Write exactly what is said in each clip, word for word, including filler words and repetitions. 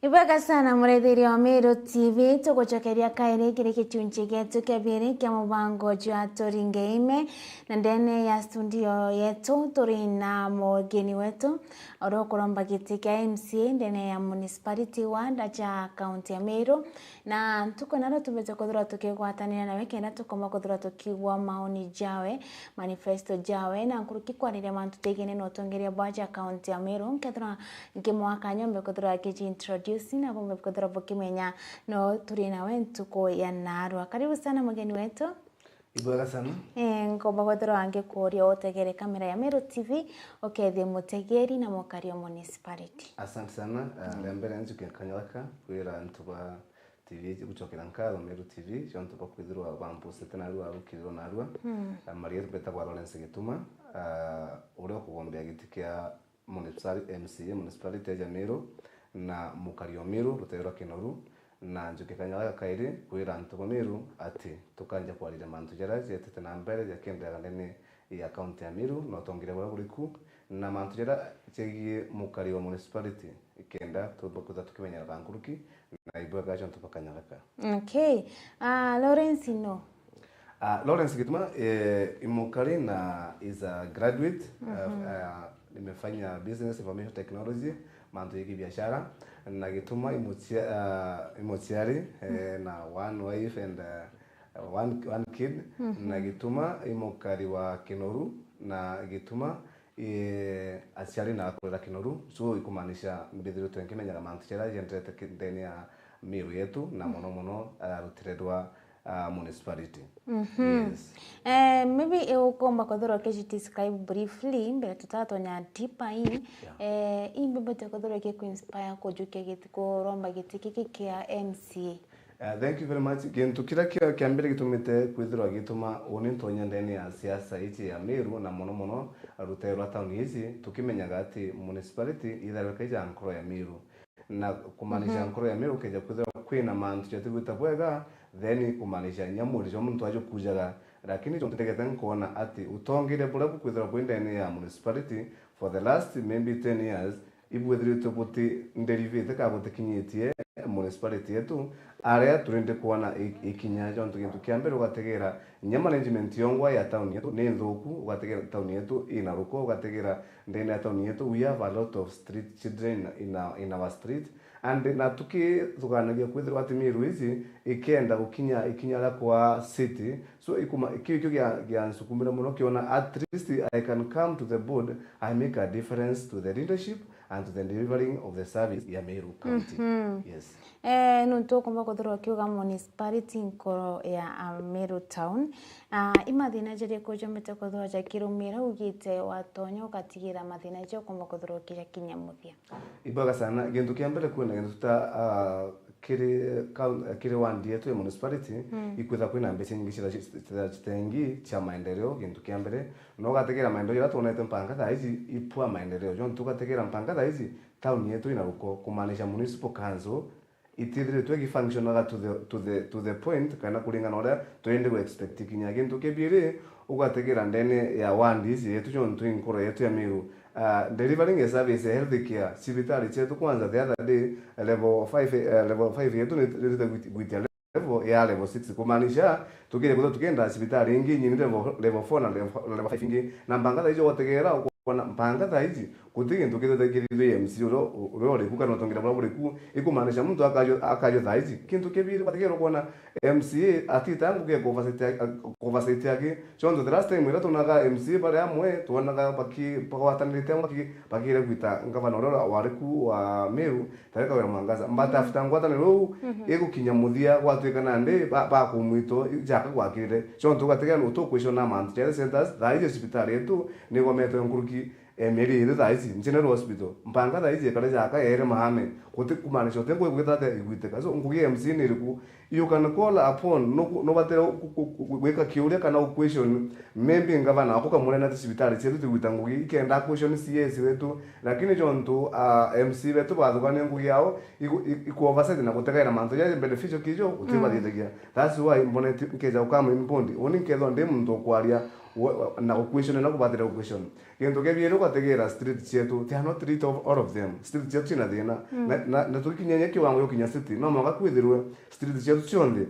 Ibwega sana, muraithiria wa Meru T V, tugucokeria kairi kiri gichunchi gietu kia biiri kia mubango jwa Turinge Ime, na ndene ya studio yetu turi na mugeni wetu, uria ukuromba giti kia M C A ndene ya municipality ward ja county ya Meru, na ntuku nario tumbite kwithirwa tukigwatanira nawe kenda tukomba kwithirwa tukigua maoni jawe, manifesto jawe, na nkuruki kwariria mantu tegene na utongeria bwa ja county ya Meru, nkethirwa nkimwaka nyombe kwithirwa akijiintroduce na bumbe kwithirwa bukimenya no turi nawe ntuku ya narua. Karibu sana mugeni wetu. Ibwega sana. Eh, nkomba kwithirwa ngikuria utegere kamera ya Meru T V, ukethie mutegeri na mukari o municipality. Asante sana. Ah, ria mbere njuke kanyaraka kwira antu ba T V gucokera nkatho Meru T V, ciontu bwa kwithirwa bambusite narua arukirirwa narua. Mm. Ah, maria mbetagwa Lawrence Gituma, ah, uria ukugombea giti kia municipal-, M C A, municipality ya Meru, na mukari o Meru, rutere rwa Kinoru, na njuke kanya gaka kairi kwira antu ba Meru ati tukanja kwariria mantu jaria jetete na mbere jakiendeaga ndene ya county ya Meru, na utongeria buria buriku, na mantu jaria jegie mukari wa municipality, kenda tuthukutha tukimenyera bankuruki, na ibwega ciontu ba kanya gaka. Okay. Ah, Lawrence no? Ah, Lawrence Gituma, eh, imukari na is a graduate. Ah, ah, nimefanya business information technology, mantu ya kibiashara, na Gituma imucia-, ah, imuciari, eh, na one wife and, ah, one, one kid, na Gituma imukari wa Kinoru, na Gituma, eh, aciari na akurira Kinoru, so ikumaanisha mbithiritwe nkimenyaga mantu jaria jenderete ki-, ndene ya Meru yetu, na mono mono, ah, rutire rwa ah, municipality. Yes. Eh, maybe, eh, ukomba kwithirwa ukiji describe briefly, mbere tutatonya deeper in, eh, imbi mbete kwithirwa ikikuinspire kujukia giti-, kuromba giti giki kia M C A? Ah, thank you very much. Gintu kiria kia, kia mbere gitumite kwithirwa gituma uni ntonya ndene ya siasa iji ya Meru, na mono mono rutere rwa tauni iji, tukimenyaga ati municipality itharika ija nkoro ya Meru. Na kumaanisha nkoro ya Meru keja kwithirwa kwina mantu jatigwita bwega, then kumaanisha inya mwiri jwa muntu ajukujaga. Lakini jontu ntegete nkoona ati utongeria buria bukwithirwa bwi ndene ya municipality for the last maybe ten years, ibwithiritwe buti nderivite kana butikinyitie municipality yetu aria turindi kwona i-, ikinya. Jontu gintu kia mbere ugategera inya management yongwa ya town yetu ni nthuku, ugategera town yetu ina ruko, ugategera ndene ya town yetu we have a lot of street children in our, in our street. And na tukithuganagia kwithirwa ati Meru iji ikenda gukinya ikinya ria kwa city, so ikuma, kiu, kiu gia, gia nsukumira muno kiona at least I can come to the board, I make a difference to the leadership and to the delivering of the service ya Meru County. Yes. Eh, nuntu ukumba kwithirwa ukiuga municipality nkoro ya, ah, Meru town, ah, imathina jariku jombete kwithirwa jakirumira ugite watonya ugatigira mathina jau ukumba kwithirwa ukijakinya muthia? Ibwega sana. Gintu kia mbere, kwina gintu tuta, ah, kiri coun-, kiri ward yetu ya municipality, ikwitha kwina mbeca nyingi cira-, cira-, citengi cia maendeleo, gintu kia mbere. No ugategera maendeleo jaria twonete mpanga thaa iji ipua maendeleo. Jontu ugategera mpanga thaa iji, town yetu ina ruko, kumaanisha municipal council itithiritwe igifunctionaga to the, to the, to the point, kana kuringana uria twendi gu expect kinya. Gintu kia biiri, ugategera ndene ya ward iji yetu, jontu i nkoro yetu ya Meru, ah, delivering a service ya health care, cibitari cietu kwanza, the other day, level five, eh, level five yetu ni, ni, ni gwitia level ya level six, kumaanisha tukire kwithirwa tukienda cibitari ingi nyinyi level, level four na level, level five ingi. Na mpanga thaa iji ugategera, ukona mpanga thaa iji, guti gintu kithithagirithwe M C A uria, uria uriku kana utongeria buria buriku, ikumaanisha muntu akajua, akajua thaa iji. Gintu kia biiri, ugategera ukona M C A atita ngugi ya kuoversight, kuoversight aki. Jontu the last time iria twonaga M C A bari amwe, twonaga baki-, bagwatanirite amwe baki-, bakire gwita ngavana uria wariku wa Meru, Tareka Kawira Mwangaza. But after ngwataniro iu igukinya muthia, gwatuika nandi ba, ba kumwito jaka gwakirire. Jontu ugategera utukwishona mantu ja health centers, thaa iji cibitari yetu nigometwe nkuruki, eh, mieri iri thaa iji, General Hospital. Mpanga thaa iji ikare jaka ere mahame. Guti kumaanisha uti ngugi gwita atia igwitika. So, ngugi ya M C A ni iriku? You can call upon, nuku-, nubatire ku-, ku-, ku-, gwika kiuria kana u question, maybe ngavana waku ukamwira ati cibitari cietu tigwita ngugi, ikenda question C S wetu, lakini jontu, ah, M C A betu bathugania ngugi yao, iku-, i-, iku oversight na gutegaira mantu jaja beneficial kijo, utibathithagia. That's why mbonete nkeja ukama impondi. Uni nkethwa ndi muntu ukwaria Wa-, wa-, na gu question na kubatire gu question. Gintu kia biiri, ugategera street cietu, they are not lit of all of them. Street cietu cina thina. Mm. Na, na, na tugikinyia kiwango gya kinya city, no mwanka kwithirwe street cietu cionthe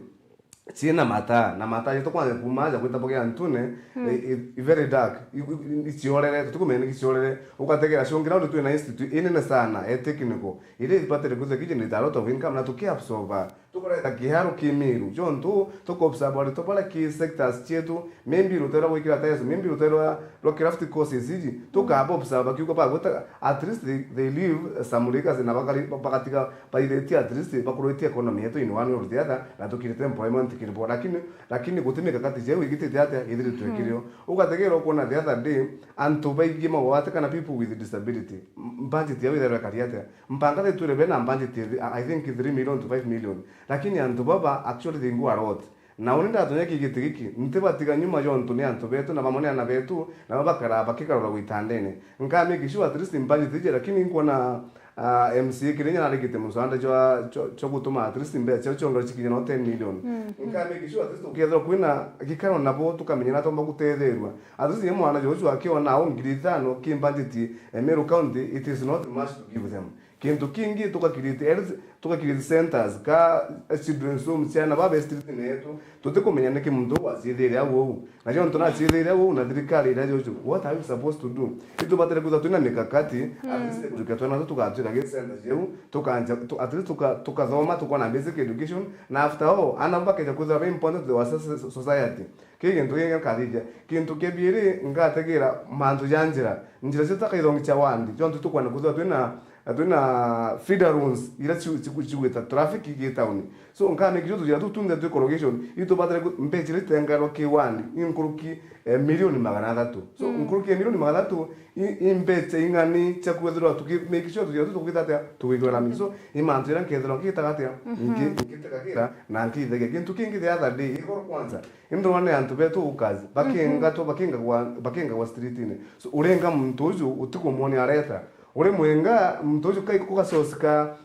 cina mataa, na mataa jetu kwanza kuuma aja gwita boge antune, mm, i, i, i very dark, i, i, i, iciorere, tutikumenya niki ciorere. Ugategera ciongira undu twina institute inene sana, e technical, iria ibatire kwithirwa ki generate a lot of income, na tuki absorb. Tukureta kiharu ki miru jontu tuku observe aritwa baria ki sectors cietu, maybe rutere rwa gwikira tiles, maybe rutere rwa, rwa craft courses iji, tukaba observe bakiuga bagwita, at least they, they leave some legacy na bakari-, bagatiga baithitie at least bakuruitie economy yetu in one way or the other, na tukirite employment kiri bo. Lakini, lakini guti mikakati jau igitite atia ithiritwe kirio. Ugategera ukwona the other day, antu baingi magwate kana people with disability, m-, budget yao itherwe kari atia? Mpanga thitwire bena budget ya, I think, three million to five million. Lakini antu baba, actually, they go a lot. Na uni ndatonya ki giti giki, ntibatiga nyuma jontu ni antu betu, na bamwe ni ana betu, na baba bakara-, bakikarura gwitandene. Nka make sure at least budget ije, lakini nkwona, ah, M C A Kirinya narigite muswanda jwa, jwa, jwa gutuma at least mbeca ciao ciongerwe cikinya no ten million. Mm, mm. Nka make sure at least ukethirwa kwina gikaro nabo, tukamenya na tomba gutetherwa. At least ni mwana joju akiona au ngiri ithano ki budget ya Meru County, it is not much to give them. Kintu kingi, tukakirite health, tukakirite centers, ka children's home, ciana baba street netu, tutikumenya niki muntu uu aciithiire au uu. Na jontu naciithiire au uu, na thirikari iria juju, what are we supposed to do? Itubatire kwithirwa twina mikakati, at least kujukia twana tu tugatwika gi center jiu, tukanja, tu, at least tuka-, tukathoma, tukona basic education, na after all, ana bakeja kwithirwa be important to our soc-, society. Kii gintu kingi nkathithia. Kintu kia biiri, ngategera mantu ja njira. Njira cietu ta kaithongi cia wandi, jontu tukwenda kwithirwa twina, twina feeder roads, iria ci-, ci-, cigwita traffic gi town. So, nka make sure tujira tu tunthe twi corrugation, itubatire ku-, mbeca iria itengairwa ki wandi, inkuruki, eh, milioni magana athatu. So, nkuruki ya milioni magana athatu, i, i mbeca ing'ani cia kwithirwa tuki make sure tujira tu tukwita atia, tugwikira lami. So, i mantu jaria nkethirwa ngitaga atia, ngi-, ngitekagira, na nkithagia. Kintu kingi the other day, igoro kwanza, Indona ni antu betu ukazi, bakingatwa, bakingagwa, bakingagwa street-ini. So, urenga muntu uju utikumwona areta. Uri mwenga, muntu uju kai kugasosi ka,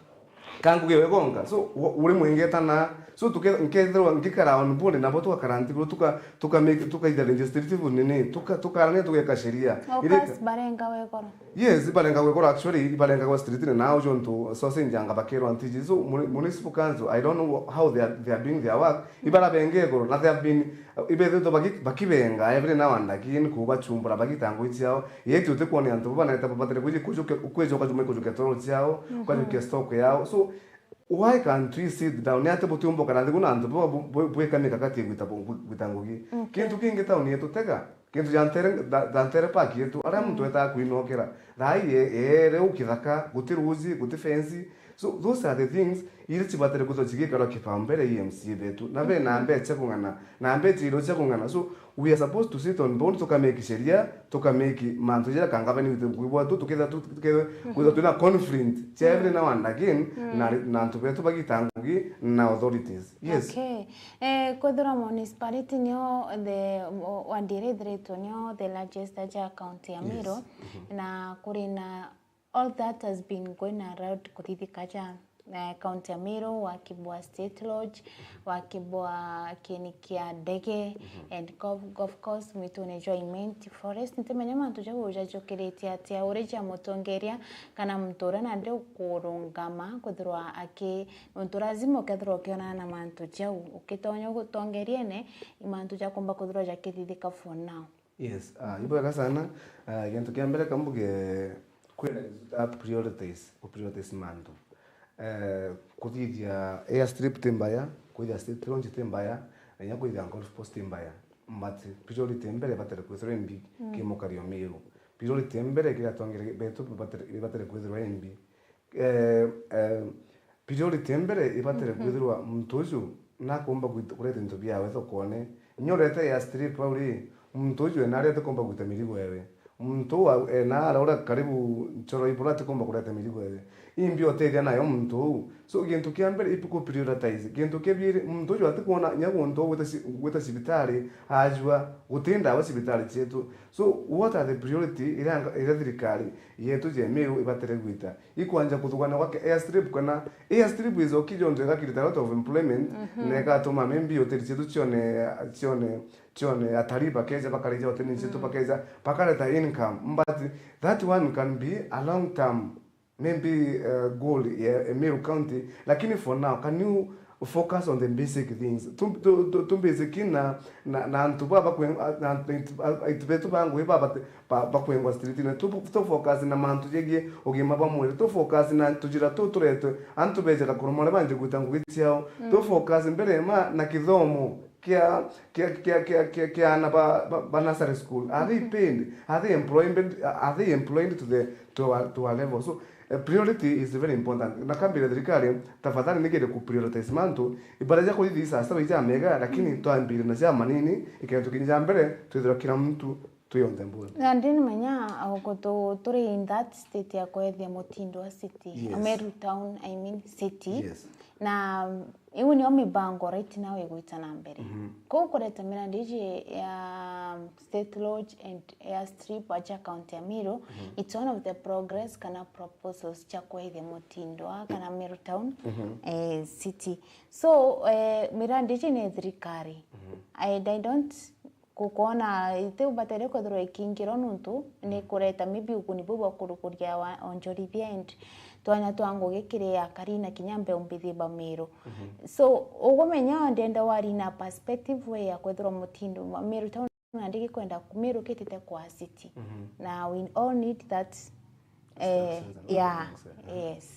ka ngugi we gonka. So, u-, uri mwengetana. So, tuke-, nkethirwa ngikara on board nabo, tugakara nthiguru, tuka, tuka make, tukaitha legislative nini, tuka, tukarania, tugeka sheria. Ukazi barenga we goro. Yes, ibarengagwa igoro actually, ibarengagwa street-ini nao jontu sausage anga bakirwa ntiji. So, muni-, municipal council, I don't know how they are, they are doing their work. Ibarabenga igoro, na they have been, ibethitwe baki-, bakibenga every now and again, kubachumbura bagita ngugi ciao. Yet utikwona antu baba neta babatire kwiji kujuke-, kwijuka jumwe kujukia toro ciao, ukajukia stock yao. So, why can't we sit down? Ni atia butiumba ukara nthi kuna antu baba bu-, bu-, bwika mikakati ya gwita bu-, bu-, gwita ngugi? Okay. Kintu kingi tauni yetu tega, kintu ja ntere, ja, ja ntere park yetu, aria muntu etaga kwinokera. Thaa ii, e-, eere u kithaka, guti ruuji, guti fence. So, those are the things iria cibatire kwithirwa cigikarwa kipaumbere i M C A betu. Na bena mbeca cia kung'ana, na mbeca irio cia kung'ana. So, we are supposed to sit on board, tukamake sheria, tukamake mantu jaria kangavani withe ngugi bwetu, tukethira tu-, tukethira kwithirwa twina conflict cia every now and again, na, na antu betu bagita ngugi na authorities. Yes. Okay. Eh, kwithirwa municipality nio the, o-, wandi iria ithiritwe nio the largest aja county ya Meru, na kuri na all that has been going around kuthithika ja, eh, county ya Meru, waki bwa State Lodge, waki bwa kieni kia ndege, and of, of course, mwitune jwa Imenti Forest. Ntimenya mantu jau jajukiritie atia, uri ja mutongeria kana muntu uria nandi ukurungama kwithirwa aki, nontu lazima ukethirwa ukionana na mantu jau. Ukitonya gutongeriene, i mantu jakumba kwithirwa jakithithika for now. Yes, ah, ibwega sana. Ah, gintu kia mbere kambuge kwina gintu ta prioritize, ku prioritize mantu. Eh, kuthithia airstrip ti mbaya, kwithia State Lodge ti mbaya, na inya kwithia golf course ti mbaya. But priority ya mbere ibatire kwithirwa imbi ki mukari o Meru. Priority ya mbere kiri atongeri betu ibatire, ibatire kwithirwa imbi. Eh, eh, priority ya mbere ibatire kwithirwa muntu uju nakumba gwit-, kureta into biawe thokone. Inya urete airstrip au ri, muntu uju ena aria atikumba gwita mirigo ewe. Muntu uu a-, ena ara uria karibu nchoro ibura atikumba kureta mirigo ewe. Imbi utethia nayo muntu uu. So, gintu kia mbere iku prioritize. Gintu kia biiri, muntu uju atikwona inya guntu gwita ci-, gwita cibitari, ajua guti ndawa cibitari cietu. So, what are the priority iria nga-, iria thirikari yetu ja Meru ibatire gwita? Ikwanja kuthugana gwa airstrip kana airstrip is okay jontu igakirita a lot of employment, na igatuma maybe hoteli cietu cione, cione, Chone, atalii bakeja, bakarija hoteli cietu, bakeja, bakareta income. But that one can be a long term, maybe, uh, goal ya, ya Meru County. Lakini for now, can you focus on the basic things? Tu, tu, tu, tu basic na, na, na antu ba, bakwe-, na antu, antu betu ba ngugi ba, ba, ba, bakwengwa street-ini. Tu, tu focus na mantu jegie ugima bwa mwiri. Tu focus na tujira tu turetwe antu bejaga kuruma uria banji gwita ngugi ciao. Tu focus mbere ma na kithomo kia, kia, kia, kia, kia, kia ana ba, ba, ba nursery school. Are they paid? Are they employed? Are they employed to the, to our, to our level? So, uh, priority is very important. Na kambira thirikari, tafadhali nigere ku prioritize mantu. Ibara ja kuthi sasa ija mega, lakini twambire na ja manini, ikenda tukinya ja mbere, twithira kila mtu twi on the board. Na ndini menya, uh, kutu-, turi in that state ya kwethia mutindo wa city. Yes. Meru town, I mean city. Yes. Na iu nio mibango right now igwita na mbere. Kou kureta mirandi iji ya State Lodge and airstrip aja county ya Meru, it's one of the progress kana proposals cia kwethia mutindwa kana Meru town, eh, city. So, eh, mirandi iji ni thirikari. And I don't ku-, kwona iti ubatere kwithirwa ikingirwa nuntu ni kureta maybe uguni buu bwa kurukuria wa onjorithia and twanya twa ngugi kiri akari na kinya mbeu mbithi ba Meru. So, ugumenya ndenda wari na perspective we ya kwithirwa mutindo ma-, Meru town nandi gikwenda ku-, Meru kitite kwa city. Na we all need that, eh, structures and yeah, things, eh. Yes.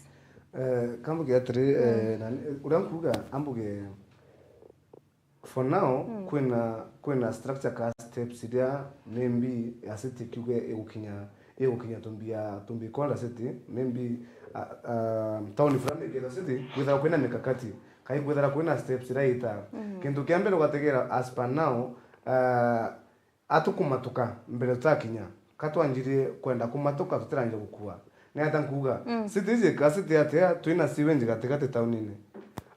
Eh, kambuge atiri, eh, na, uria nkuga, ambuge, for now, kwina, kwina structure ka steps iria maybe ya city kiuge igukinya, igukinya tumbia, tumbi konda city, maybe, uh, uh, town fulani ikethira city, kwithira kwina mikakati, kai kwithira kwina steps iria ita. Kintu kia mbere ugategera as per now, uh, atukumatuka mbere tutakinya, ka twanjirie kwenda kumatuka tutiranjia gukua. Ni ata nkuga? City iji ka city atia, twina sewage gatigati taunini.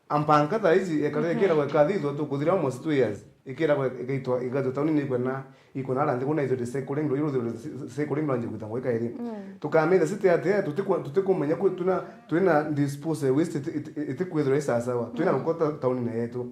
Ampanka thaa iji, ekara ikiragwa ikathithwa, tukuthira almost two years, ikiragwa igaitwa, igaitwa taunini ikwena, ikwena ara nthi kuna itwe recycling, ro, ro, recycling rwanjia gwita ngui kairi. Tukamitha city atia, tutiku-, tutikumenya kwi tuna, twina dispose waste iti-, iti-, itikwithirwa isasawa. Twina rukota taunini yetu.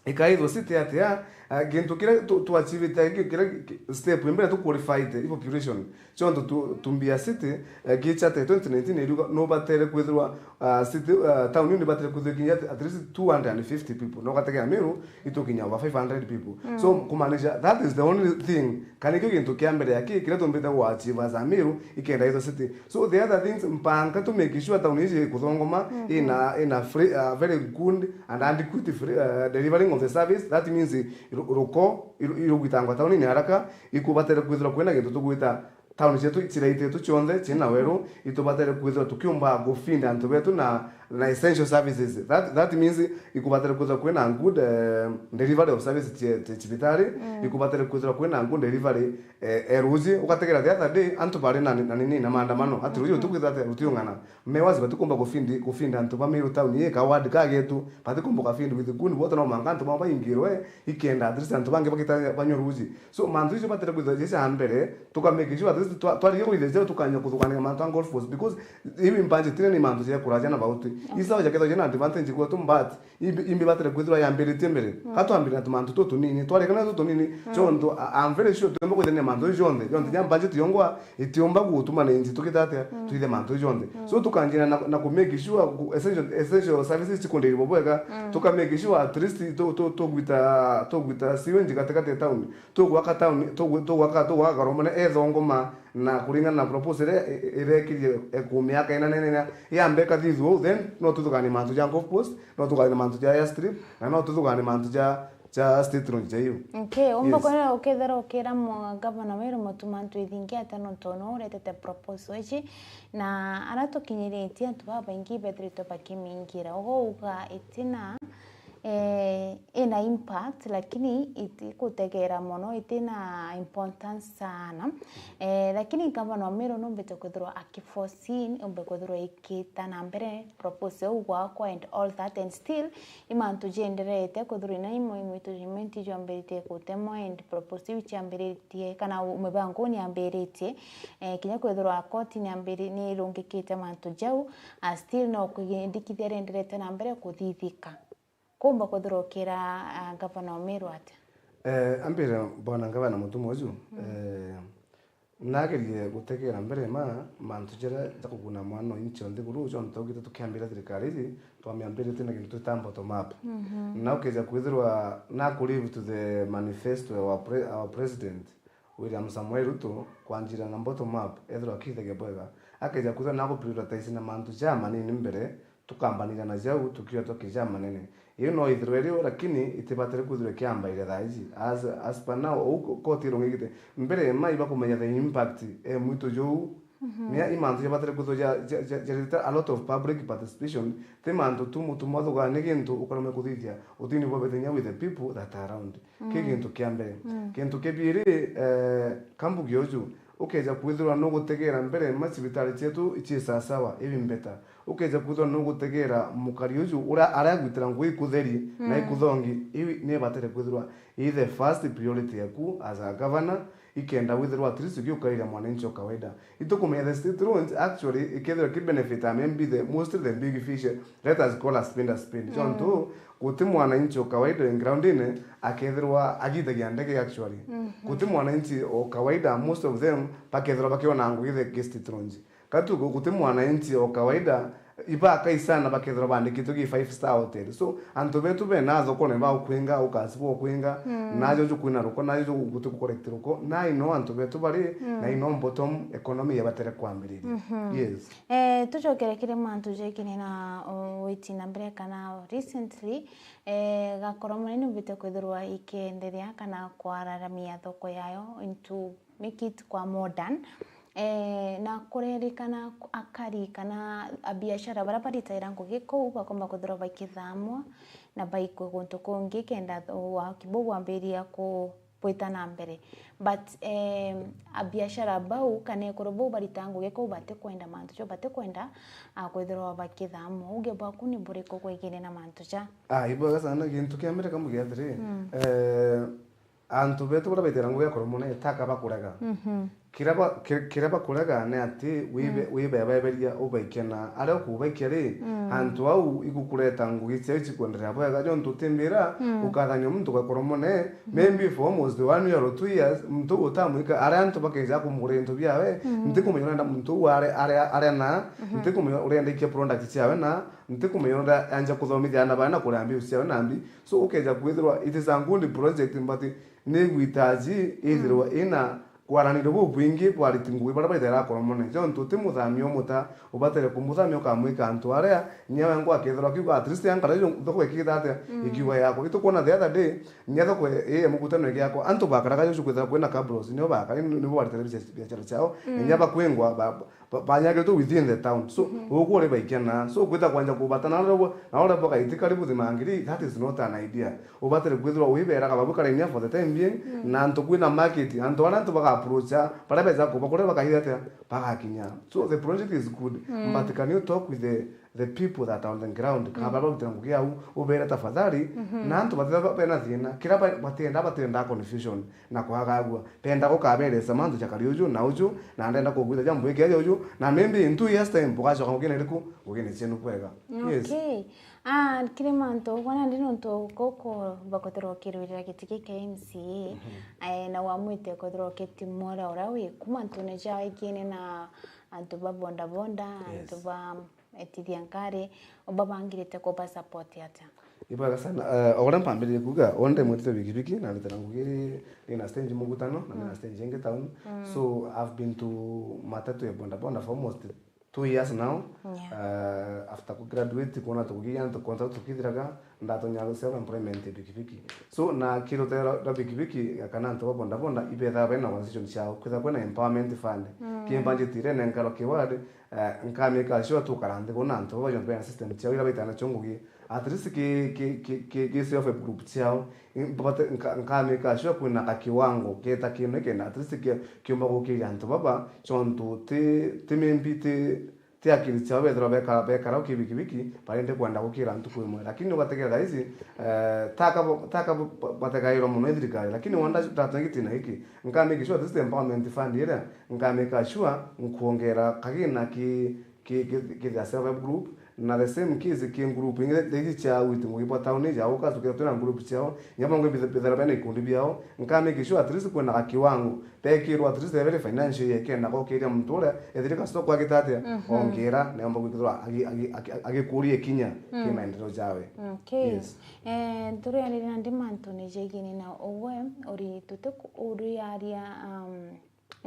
Ikaithwa city atia, ah, gintu kiria tu-, twachivite, ki-, kiria ki-, step imbere tu qualified i population. Chonto tu-, tumbia city, eh, gichate twenty nineteen iriuga nubatere kwithirwa, ah, city, ah, town ni batere kwithirwa kinya at, at least two hundred and fifty people. No gategea Meru itukinya over five hundred people. So, kumaanisha, that is the only thing. Kana ikio gintu kia mbere aki, kiria tumbite gwachiva as a Meru, ikenda ithwa city. So the other things, mpanga to make sure town iji ikuthongoma, ina, ina free, uh, very good and adequate free, uh, delivering of the service. That means ru-, ruko, iru-, irugwitangwa town ni haraka, ikubatere kwithirwa kwina gintu tugwita town cietu ciraitetwe cionthe, cina weru, itubatere kwithirwa tukiumba gufeed antu betu na, na essential services. That, that means ikubatere kwithirwa kwina good, eh, delivery of services cia, cia cibitari, ikubatere kwithirwa kwina good delivery eh, eh, ruuji, ugategera the other day, antu bari na, na nini na maandamano. Ati ruuji rutigwithira atia rutiung'ana. Mayors batikumba gufindi, gufinda antu ba Meru town ii ka ward ka getu, batikumba gafindi with good water, no mwanka antu bamwe baingirwe, ikenda at least antu bangi bagita banywe ruuji. So, mantu icio batire kwithira jecha mbere, tuka make sure at least twa-, twarigia kwithira jecha tukanya kuthukania mantu a golf course, because ibi mbanji tine ni mantu ja kuraja na bauti. Isawa jakethwa jena advantage gwetu, but Imbi, imbi batire kwithirwa yambiritie mbere. Ka twambire na tumantu tutunini, twarekana tutunini, chontu, I, I'm very sure twemba kwithania mantu jonthe, jonthe ja budget yongwa, itiumba gutuma na inji tukita atia, twithe mantu jonthe. So tukanjira na, na ku make sure ku essential, essential services chikundirwa bwega, tuka make sure at least tu, tu, tugwita, tugwita sewage katikati ya town. Tugwaka town, tugw-, tugwaka, tugwaka Karomone ethongoma na kuringana na proposal iria i-, i-, irekirie, e, ku miaka ina nene ina, yambe ikathithua uu, then no tuthukanie mantu ja golf course, no tuthukanie mantu ja airstrip, na no tuthukanie mantu ja, ja state road ja iu. Okay, umba. Yes. Kwona ukethera ukira mu-, gavana Meru Mutuma antu ithingi atia nontu no uretete proposal ici, na ara tukinyiritie antu babaingi bethiritwe bakimingira. Ugo uga itina eh, ina impact, lakini itikutegera mono, itina importance sana. Eh, lakini gavana wa Meru numbite kwithirwa akiforeseen, umbe kwithirwa ikita na mbere proposal iu gwakwa and all that, and still, i mantu jenderete kwithirwa ina imwe imwe tu cement ijwambiritie kutemwa and proposal iu ciambiritie, kana mibango ni yambiritie, eh, kinya kwithirwa koti ni yambiri-, ni irungikite mantu jau, ah, still no kwindikithia rienderete na mbere kuthithika. Kumba kwithirwa ukira, ah, gavana wa Meru atia? Eh, ambire bwana ngavana mutumwa uju, eh, nagerie gutegera mbere ma mantu jaria ja kuguna mwana o inchi o nthiguru, jontu augite tukiambira thirikari iji, twamiambiritie na gintu twita bottom up. Na ukeja kwithirwa na ku live to the manifesto ya our pre-, our president, William Samoei Ruto, kwanjira na bottom up, ethirwa akithagia bwega, akeja kwithirwa na agu prioritize na mantu ja manini mbere, tukambanira na jau tukiwa twa kija manene. Iu no ithirwe rio, lakini itibatire kwithirwa ikiambaire thaa iji. As, as per now, uu ko-, koti irungikite mbere, ma ibakumenya the impact e mwitu juu. Nia i mantu jabatire kwithirwa ja, ja, ja, jarita a lot of public participation, ti mantu tu mutu mwathugania gintu ukaremwe kuthithia uthini bwa bethenya with the people that are around. Ki gintu kia mbere. Gintu kia biiri, eh, kambuge uju, ukeja kwithirwa nugutegera mbere macibitari cietu ici sasawa, ibi mbeta. Ukeja kwithirwa nugutegera mukari uju uria aragwitira ngugi ikutheri na ikuthongi, iu ni ibatire kwithirwa i the first priority yaku as a governor, ikenda withirwa at least ugiukaira mwananchi o kawaida. Itukumenya the state loans actually ikethirwa ki benefit a maybe the, mostly the big fish, let us call a spade a spade. Jontu guti mwananchi o kawaida in ground ine akethirwa agithagia ndege actually. Guti mwananchi o kawaida, most of them bakethirwa bakiona ngugi the state loans. Katugo guti mwananchi o kawaida, ibaka isana bakethirwa bandikitwe ki five star hotel. So, antu betu bena thoko ni baukwinga, ukasi bwa ukwinga, najo jukwina ruko, najo juguti kukorekti ruko, na ino antu betu bari, na ino bottom economy yabatere kwambiriria. Yes. Eh, tucokere kiri mantu jekine na, uh, witi na mbere kana recently, eh, Gakoro munene ubite kwithirwa ikienderea kana kwararamia thoko yayo into make it kwa modern. Eh, na kurerikana akari kana abiashara baria baritaira ngugi kuu bakomba kwithirwa bakithamwa na baikwe guntu kungi kenda waki buu bwambiria ku-, gwita na mbere. But, eh, abiashara bau kana ekuru bau baritaga ngugi kuu batikwenda mantu jau, batikwenda, ah, kwithirwa bakithamwa. Uge bwaku ni buriku kwigine na mantu ja? Ah, ibwega sana. Gintu kia mbere kambuge atiri, eh, antu betu baria baitira ngugi ya kurumuna itaka bakurega. Kiria ba-, ki-, kiria bakurega ni ati wibe-, wibebeberia ubaikia na aria ukubaikia ri, antu au igukureta ngugi ciao cikwenderea bwega, jontu utimbira ukathania muntu gakurumune, maybe for almost one year or two years, muntu utamwika, aria antu bakeja kumugurira into biawe, ntikumenya urenda muntu uu are-, are-, aria na, ntikumenya urenda ikia product ciawe na, ntikumenya urenda anja kuthomithia ana bawe na kuria mbiu ciawe na mbi. So, ukeja kwithirwa it is a good project, but ni igwitaji ithirwa ina kwaranirio bubwingi bwa ariti ngugi baria baithaira akoromone. Jontu uti muthamia umuta, ubatere kumuthamia ukamwika antu aria, nya wengwa akethirwa akiuga, at least ankara ijo thoko ikitha atia, ikiuga yakwa. Itukwona the other day, nya thoko ii ya mugutano igiakwa, antu bakaraga juju kwithirwa kwina cabros, nio bakari, nibo baritire biacara ciao, nya bakwingwa, ba-, ba-, banyagiritwe within the town. So, uguo uri baikia na. So, kwita kwanja kubatana na uria bwa-, na uria bwagaiti karibu thimangiri, that is not an idea. Ubatire kwithirwa wiberaga babu karainia for the time being, na antu kwina market, antu aria antu baga approacha, baria beza kuba kuria bakaitha atia, bagakinya. So, the project is good, but can you talk with the, the people that are on the ground? Kana baria barutira ngugi au, ubere tafadhali, na antu batitha bena thina, kira ba-, batienda, batienda confusion. Na kwagagua. Penda gukaberesa mantu ja kari uju na uju, na ndenda kugwita jambo iki aja uju, na maybe in two years time bugacoka ngugine iriku? Ngugine cienu bwega. Yes. Okay. Ah, kiri mantu, bwana, ndi nontu guku bakwithirwa ukirwirira giti giki M C A, eh, na wamwite kwithirwa ukitimura uria wiku mantune ja ikiene na antu ba boda boda, yes, antu ba etithia nkari, ubabangirite kuba support atia? Ibwega sana. Eh, o uria mpambiririe kuuga, o ndimwitite bikibiki, na nditira ngugi iri, ndina stage Mugutano, na ndina stage ingi town. So, I've been to matatu ya boda boda for almost two years now. Yeah. Eh, after ku graduate, kwona tukugia antu contract tukithiraga, ndatonya self employment ya bikibiki. So, na kirutero rwa bikibiki, kana antu ba boda boda, ibethaga bena organization ciao, kwitha kwina empowerment fund. Ki budget iria nenkarwa ki ward, eh, nkamake sure tukara nthi kwona antu baba jonthe bena system ciao, iria baitana cio ngugi. At least ki, ki, ki, ki, ki self help group ciao, i-, mbate-, nka-, nkamake sure kwina ka kiwango keta kino kenda at least ki-, kiumba gukiria antu baba, jontu ti, ti maybe ti, ti akiri ciao bethirwa beka-, bekara ukibikibiki, barende kwenda gukira ntuku imwe. Lakini ugategera thaici, eh, taka bo-, taka bo-, ba-, bategairwa muno i thirikari. Lakini wanda ndatonye gitina giki, nkamake sure at least empowerment fund iria, nkamake sure nkuongera kagina ki, ki, ki, ki the self help group, Na the same case ki group ingi, the, the cia witi ngugi bwa town iji au, ka tukethira twina group ciao, inya bangi bithe-, bithera bena ikundi biao, nka make sure at least kwina ga kiwango, bekirwa at least every financial year, kenda gokiria muntu uria ethire ka stock agita atia, Mhm. ongera, neomba gwikirwa agi-, agi-, agi-, agikuria ikinya ki Mm. maendeleo jawe. Okay. Yes. Eh, turiarire nandi mantune jegini na ugwe, uri tuti ku-, uriaria, um,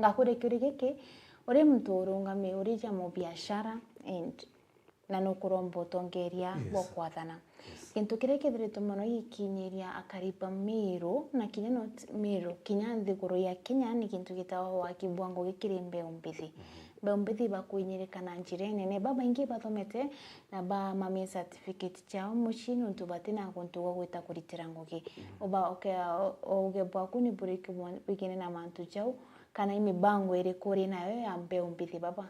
ngakuria kiuria giki, uri muntu urungami, uri ja mubiashara, and na nukuromba utongeria Yes. bwa kwathana. Yes. Gintu kiria kithiritwe mono gikinyiria akari ba Meru, na kinya not Meru, kinya nthiguru ya Kenya, ni gintu gitagwa waki bwa ngugi kiri mbeu mbithi. Mhm. Mbeu mbithi bakwinyirika na njira inene. Babaingi bathomete na bamamia certificate ciao mucii nontu batina guntu gwa gwita kuritira ngugi. Mhm. Uba, uke-, uge bwaku ni buriki bwa-, bwigene na mantu jau, kana i mibango iriku uri nayo ya mbeu mbithi baba?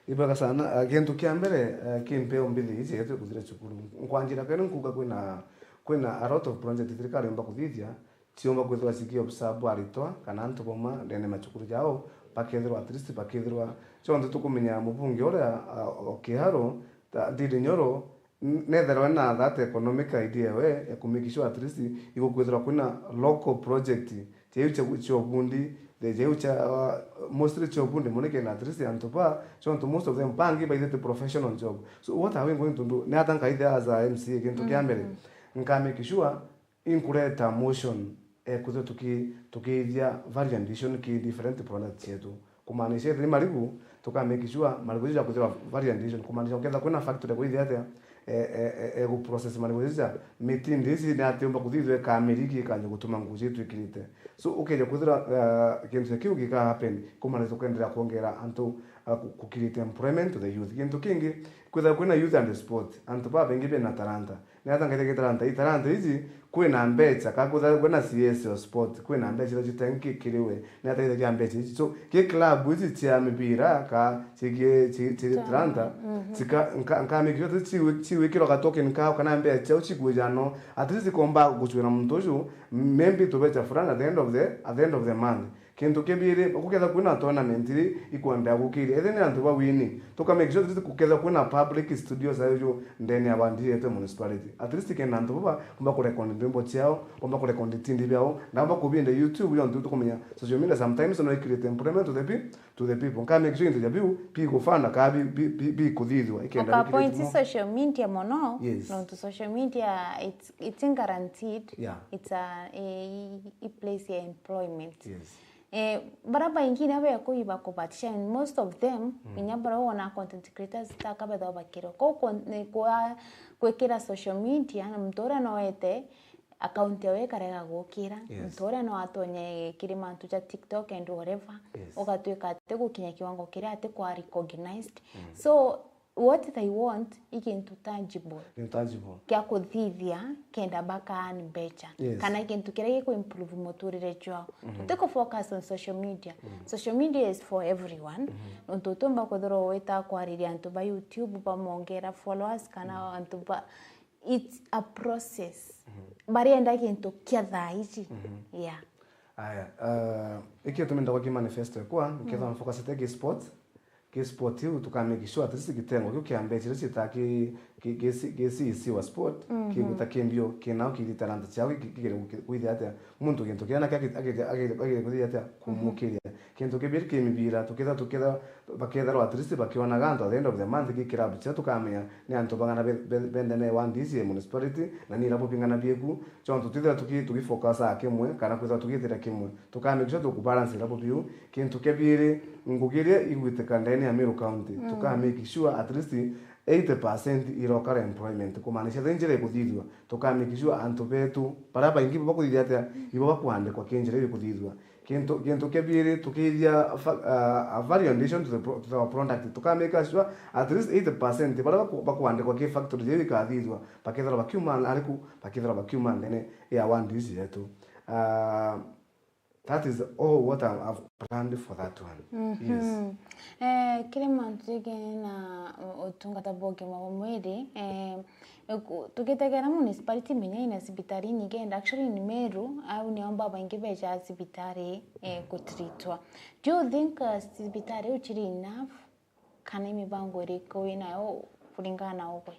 Ibwega sana. Ah, gintu kia mbere, ah, ki mpeo mbithi iji yetu ikuthira cukuru. Nkwanjira kenu nkuga kwina, kwina a lot of project thirikari yumba kuthithia, ciumba kwithirwa ciki observe aritwa kana antu bauma ndene ya macukuru jao, bakethirwa at least bakethirwa. Cionthe tukumenya mubunge uria, ah, o Kiharu, ta, Ndindi Nyoro, N-, netherwa na that economic idea we, ya ku make sure at least igukwithirwa kwina local project, jeu cia, cia ubundi, the jeu cia, uh, mostly cia ubundi mono kenda at least antu ba, ciontu most of them bangi baithite professional job. So what are we going to do? Ni ata nkaithia as a M C A? Gintu kia mbere, Mm. nka make sure inkureta motion, eh, kwithirwa tuki-, tukiithia value addition ki different products cietu. Kumaanisha, ethira ni marigu, tuka make sure marigu jau jakwithirwa value addition. Kumaanisha, ukethira kwina factory kwithia atia, eh, eh, eh, eh, gu process marigu jau ja, mitindo iji ni atiumba kuthithua ikamiriki ikanja gutuma nguo cia twikirite. So, ukeja kwithira, eh, kintu ta kiu gika happen, kumaanisha tukenderea kuongera antu, eh, ku-, ku create employment to the youth. Gintu kingi, kwithira kwina youth and sport, antu babaingi bena talanta. Ni ata nkaithagia talanta ii? Talanta iji, kwina mbecha, ka kwithira kwina C S o sport, kwina mbecha iria citengi kiri we. Ni ata ithagia mbecha iji? So, ki club iji cia mibira, ka cigie, ci-, ci-, Cia-, talanta, mhm. cika-, nka-, nka make sure ciwi-, ciwikirwa ga token kao kana mbecha ciao cikuijano, at least komba gucwira muntu uju, maybe tubecha fulani at the end of the, at the end of the month. Kintu kia biiri, gukethira kwina tournament iri ikwendea gukiria, ethira ni antu ba wini, tuka make sure that gukethira kwina public studios ayo jo ndene ya ward yetu ya municipality. At least kenda antu baba kumba ku record ndwimbo ciao, kumba ku record itindi biao, na kumba kubinda YouTube, yo ntu tukumenya social media sometimes no i create employment to the peop-, to the people. Nka make sure into the biu, bi gufanda ka bi, bi, bi, bi kuthithwa, ikenda Aka bikirite point mono. Social media mono, Yes. nontu social media, it's, it's guaranteed. Yeah. It's a, a, a place ya employment. Yes. Eh, bara baingi na bekuiba kubatisha, and most of them, Mm. inya bara wona content creators ta kabetha bakiro. Ko kon-, ni kwa, kwikira social media, na muntu uria no ete account yawe ikarega gukira. Yes. Muntu uria no atonye kiri mantu ja TikTok and whatever. Yes. Ugatwika ati gukinya kiwango kiria ati kwa recognized. Mm. So, what they want i gintu tangible. Gintu tangible. Kia kuthithia kenda baka earn mbecha. Yes. Kana i gintu kiria giku improve muturire jwao. Mhm. Tuti ku focus on social media. Mhm. Social media is for everyone. Mhm. Nontu utumba kwithirwa wita kwariria antu ba YouTube, bamongera followers, kana Mhm. antu ba, it's a process. Mhm. Barienda gintu kia thaa ici. Mhm. Yeah. Aya, uh, ikio tumenda kwa ki manifesto ekwa, nkethwa Mm. mfocusite ki sport, ki sport iu, tuka make sure at least kitengo kiu kia mbecha iria citaa ki, ki, ki, ki C E C wa sport, Mhm. kiguta ki mbio, kinao kithi talanta ciao, ki, ki, ki, kwithia atia, muntu gintu kiria nake aki-, aki-, aki-, aki-, kwithia atia, Mhm. kumukiria. Kintu kibiri ki mibira, tukitha, tukitha, bakethirwa at least bakionaga antu at the end of the month, ki club ciao tukamenya ni antu bang'ana be, be, bendene wa D C municipality, na ni irabu bing'ana bieku, ciontu twithira tuki, tuki focus a kimwe, kana kwithirwa tugitira kimwe. Tuka make sure tuku balance irabu biu. Kintu kia biiri, ngugi iria igwitika ndene ya Meru County, Mm. tuka make sure at least eighty percent iroka employment, kumaanisha the njira ikuthithua. Tuka make sure antu betu, baria baingi bakuthithia atia, ibo bakwandikwa ki njira iu ikuthithua. Kintu, kintu kia biiri, tukithia fa-, uh, a value addition to the pro-, to our product. Tuka make sure at least eighty percent baria baku-, bakwandikwa ki factory iu ikathithua, bakethirwa bakiuma ariku, bakethirwa bakiuma ndene ya ward ici yetu. Uh, That is all what I have planned for that one. Yes. Mhm. Eh, kiri mantu jegene na u-, utungata bwa ugima bwa mwiri, eh, ku-, tugitegera municipality menya ina cibitari inyingi, and actually in Meru, au nio babaingi beja cibitari, eh, gutreatwa. Do you think, uh, cibitari iu ciri enough? Kana i mibango iriku winayo kuringana na ugwe?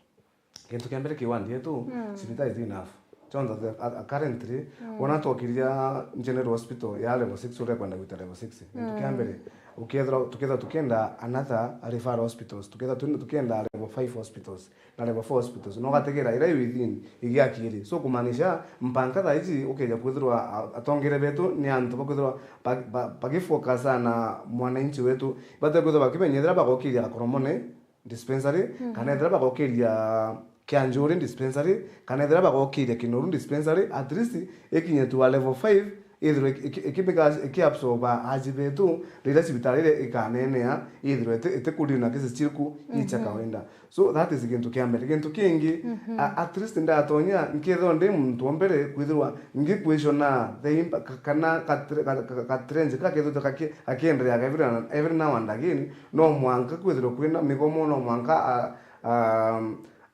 Gintu kia mbere ki ward yetu, mm, cibitari ti enough. Kionthe the, a, a, currently, mm, wona twokiria General Hospital ya level six, uria kwenda gwita level six. Gintu kia, mm, mbere, ukethira, tukethira tukienda another referral hospitals, tukethira tu-, tukienda level five hospitals, na level four hospitals. No gategera ira i within igiakiri. So kumaanisha mpanka thaa iji ukeja kwithirwa a-, atongere betu ni antu bakwithirwa ba-, ba-, bagifocus na mwananchi wetu. Bate kwithirwa bakimenya ethira bagokiria Gakoromone, dispensary, mhm, kana ethira bagokiria Kianjuri dispensary, kana ethira bagokiria Kinoru dispensary, at least ikinye to a level five, ithirwe iki-, iki-, ikibika-, ikiabsorba aji betu, riria cibitari iria ikanenea, ithirwe iti-, itikuriu na cases chiriku, icha, mhm, kawaida. So that is gintu kia mbere. Gintu kingi, mhm, a-, at least ndatonya, nkethirwa ndi muntu wa mbere kwithirwa ngikwishona the imp-, ka-, kana katre-, ka-, ka-, ka-, katrenji kakethirwa gaki-, gakienderea every, every now and again, no mwanka kwithirwa kwina migomo, no mwanka a, a,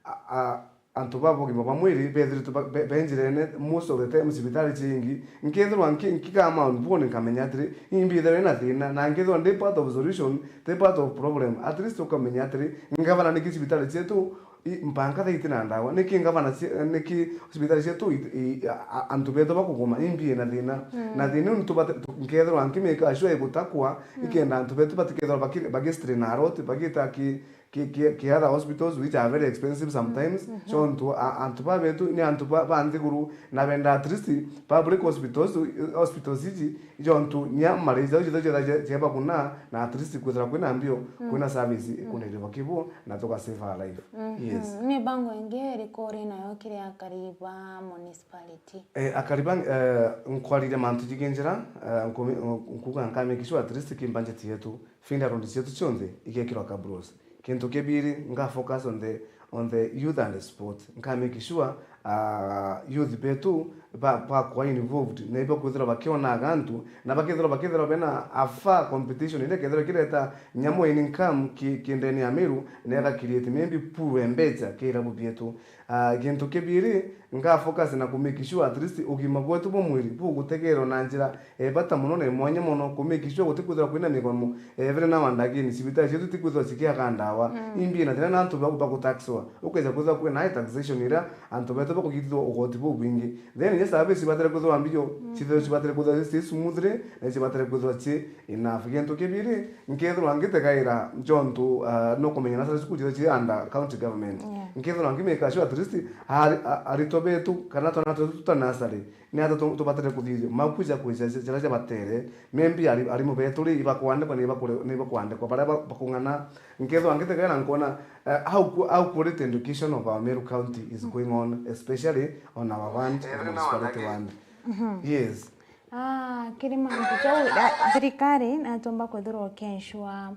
a, a, antu ba bugima bwa mwiri bethiritwe ba, be, be njirene most of the time cibitari ciingi. Nkethirwa nki, nkikama on board nkamenya atiri, imbithirwe na thina, na nkethirwa ndi part of solution, ndi part of problem, at least ukamenya atiri, ngavana niki cibitari cietu i, mpanka thaa iti na ndawa, niki ngavana cie-, niki cibitari cietu i, i, a, a, antu betu bakuguma, imbi na thina. Mm. Na thina ni tubate, tu, nkethirwa nkimika sure igutakwa, mm, ikenda antu betu batikethirwa baki, bagistrain a lot, bagita ki, ki, ki, ki other hospitals which are very expensive sometimes. Mm, mhm. So antu, a, antu ba betu ni antu ba, ba nthiguru, na benda at least public hospitals, hospitals iji, ijo antu nya marija iji jitha jeba kuna, na at least kwithira kwina mbio, mm, kwina service, mm, ikunirwa kibu, na tuka save a life. Mhm. Yes. Ni mpango ingi iriku uri nayo kiri akari ba municipality? Eh, akari ba, eh, nkwariria mantu jingi njira, eh, nkumi-, nkuga nka make sure at least ki budget yetu, funeral cietu cionthe igekirwa kabros. Kintu kia biiri, nga focus on the, on the youth and the sport. Nka make sure, ah, youth betu ba, bakwa involved, na ibakwithirwa bakionaga antu, na bakethirwa, bakethirwa bena a fair competition, iria kethirwa kireta nyamu income ki, ki ndene ya Meru, na iga create maybe pool ya mbecha ki irabu bietu. Ah, gintu kia biiri, nga focus na ku make sure at least ugima bwetu bwa mwiri bugutegerwa na njira e bata mono na e mwanya mono, ku make sure gutikwithirwa kwina migomo every now and again, cibitari cietu itikwithirwa cikiaga ndawa. Mm. Imbi na thina na antu ba, bagutaxwa. Ukeja kwithirwa kwina high taxation iria antu betu bakugitithwa ugoti bubwingi. Then inya service cibatire kwithirwa mbio, mm, cithirwe cibatire kwithirwa ci smoothly, na cibatire kwithirwa ci enough. Gintu kia biiri, nkethirwa ngitegaira jontu, ah, nukumenya nasari cukuru cithirwe ci under county government. Yeah. Nkethirwa ngi make sure at least ari-, a-, aritwa betu, kana twana twetu tuta nasari, ni ata tu-, tubatire kuthithia? Makuja kwija jira jabatere, maybe ari-, arimu betu ri, ibakwandikwa, ni ibakure-, ni ibakwandikwa, baria ba-, bakung'ana. Nkethirwa ngitegeera nkona, eh, how qu-, how quality education of our Meru County is going on, especially on our one municipality one. Mhm. Yes. Ah, kiri mantu jau, ah, thirikari natumba kwithirwa ukiensure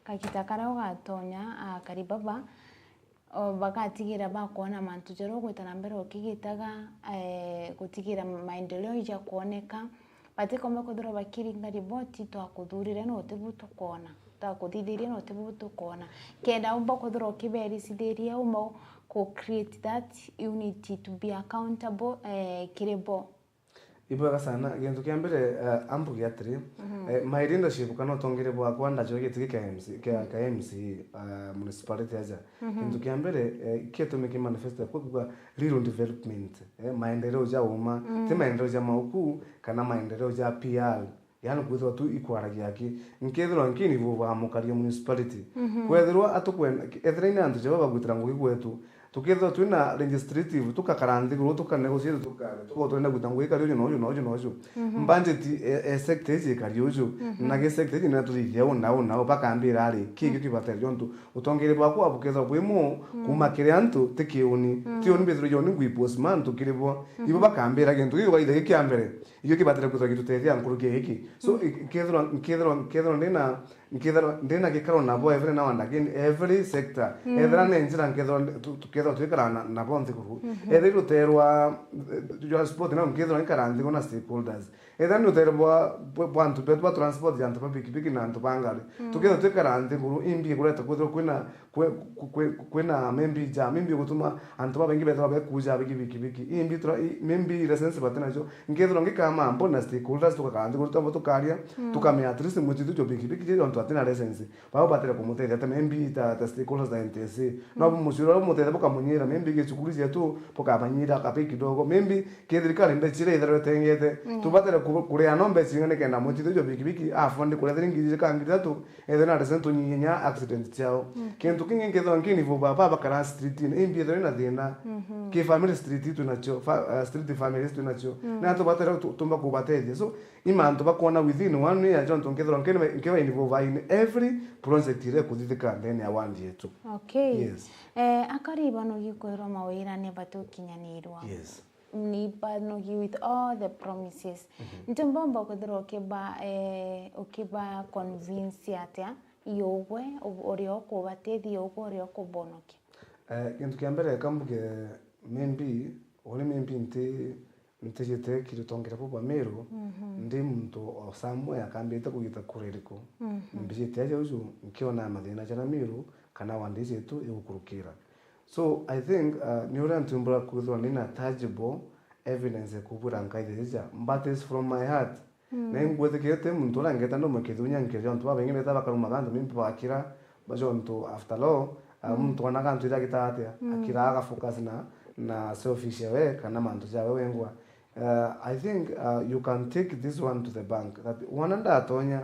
kagita karia ugatonya, ah, akari baba, o, bagatigira bakwona mantu jaria ugwita na mbere ukigitaga, eh, gutigira maendeleo ijakwoneka. Batikomba kwithirwa bakiringa riboti, twakuthurire no tibu tukwona, twakuthithirie no tibu tukwona. Kenda umba kwithirwa ukiberisithiria umba ku create that unity to be accountable, eh, kiri bo. Ibwega sana. Gintu kia mbere, eh, ambuge atiri, mhm, eh, my leadership kana utongere bwakwa ndajwe giti kia M C, kia, mhm, kia M C, eh, municipality aja. Mhm. Gintu kia mbere, eh, kietumi ki manifesto yakwa kuga real development, eh, maendeleo ja uma, mm, ti maendeleo ja mauku kana maendeleo ja P R. Yaani kwithirwa tu ikwaragia aki. Nkethirwa nkini vuva mukaria municipality. Mhm. Kwethirwa atukwenda, ethira ina antu jaba bagwitira ngugi gwetu, tukethirwa twina legislative, tukakara nthiguru, tukanegotiate, tuka-, tukorwo twenda gwita ngugi kari uju na uju na uju na uju. Mhm. Budget e, e sector iji ikari uju, mhm, na gi sector iji na tuthithia u na u na u, bakambira ari, kiki, mm, kibatari jontu utongeri bwakwa bukethirwa bwi mu, mm, kuma kiri antu ti kiuni. Mm. Ti uni mbithirwa joni ngwi postman tukiri bo. Mhm. Ibo bakambira gintu giki ugaitha gikia mbere. Iyo kibatire kwithirwa gitutethia nkuruki ya giki. So, mm, i-, nkethirwa, nkethirwa, nkethirwa ndina, nkethirwa ndina gikaro nabo every now and again, every sector. Mm. Ethira ni njira, nkethirwa ndi-, tu-, tukethirwa twikara na, nabo nthiguru. Mhm. Ethira iruterwa, eh, jwa sport, na nkethirwa nkara nthiguru na stakeholders. Ethira ni utere bwa, bwa, bwa antu betu ba transport ya antu ba pikipiki na antu ba ngari. Mm. Tukethira twikara nthiguru, imbi ikureta kwithirwa kwina, kwi, kwi, kwi, kwina maybe jam, imbi gutuma antu babaingi bethirwa bekuja bigi pikipiki. Imbi tura, i, maybe license bati nacio. Nkethirwa ngikaa mambo na stakeholders tukakara nthiguru twamba tukaria, mm, tukamenya at least mutithu jo pikipiki je jontu atina license. Bau batire kumutethia ata maybe ta, ta stakeholders na N T S A. No, mm, bumucira uria bumutethia bukamunyira, maybe gicukuru cietu bukabanyira kabi kidogo. Maybe kethirikari mbeca iria itherwa itengete, mm, tubatire ku-, kuria no mbeca ing'ana kenda mutithu jo pikipiki afund kuria thiringi ijiri ka ngiri ithatu, ethwe na resent tunyinya accident ciao. Mm. Kintu kingi nkethwa nkini bo baba bakara street-ini, imbi ethwe na thina. Mhm. Ki family street tu nacio, fa-, uh, street families tu nacio. Mm. Na tubatire tu-, tumba kubatethia. So, i mantu bakwona within one year, jontu nkethirwa nkiba, nkiba involve in every project iria ikuthithika ndene ya ward yetu. Okay. Yes. Eh, akari banogi kwirwa mawira ni batukinyanirwa. Yes. Ni banogi with all the promises. Mhm. Ntimbomba kwithirwa ukiba, eh, ukiba convince atia yogwe, u-, uria ukubatethia, yogwe uria ukubonokia? Eh, kintu kia mbere, eka mbuge, maybe, uni maybe nti, ntijite kiri utongeria buu bwa Meru, mhm, ndi muntu o somewhere akambite kugita kura iriku. Mhm. Mbijite aja uju, nkiona mathina jaria Meru, kana ward iji yetu igukurukira. So, I think, uh, ni uria ntiumbura kwithirwa ndina tangible evidence ya kubwira nkaithirija, but it's from my heart. Mm. Na ingwitikia ti muntu uria ngeta ndumwe kithunya nkio jontu babaingi beta bakaruma gantu mimpi bakira, ba jontu after all, uh, mm, muntu onaga antu iria agita atia, mm, akira aga focus na, na selfish yawe kana mantu jawe wengwa. Uh, I think, uh, you can take this one to the bank, that wana ndatonya,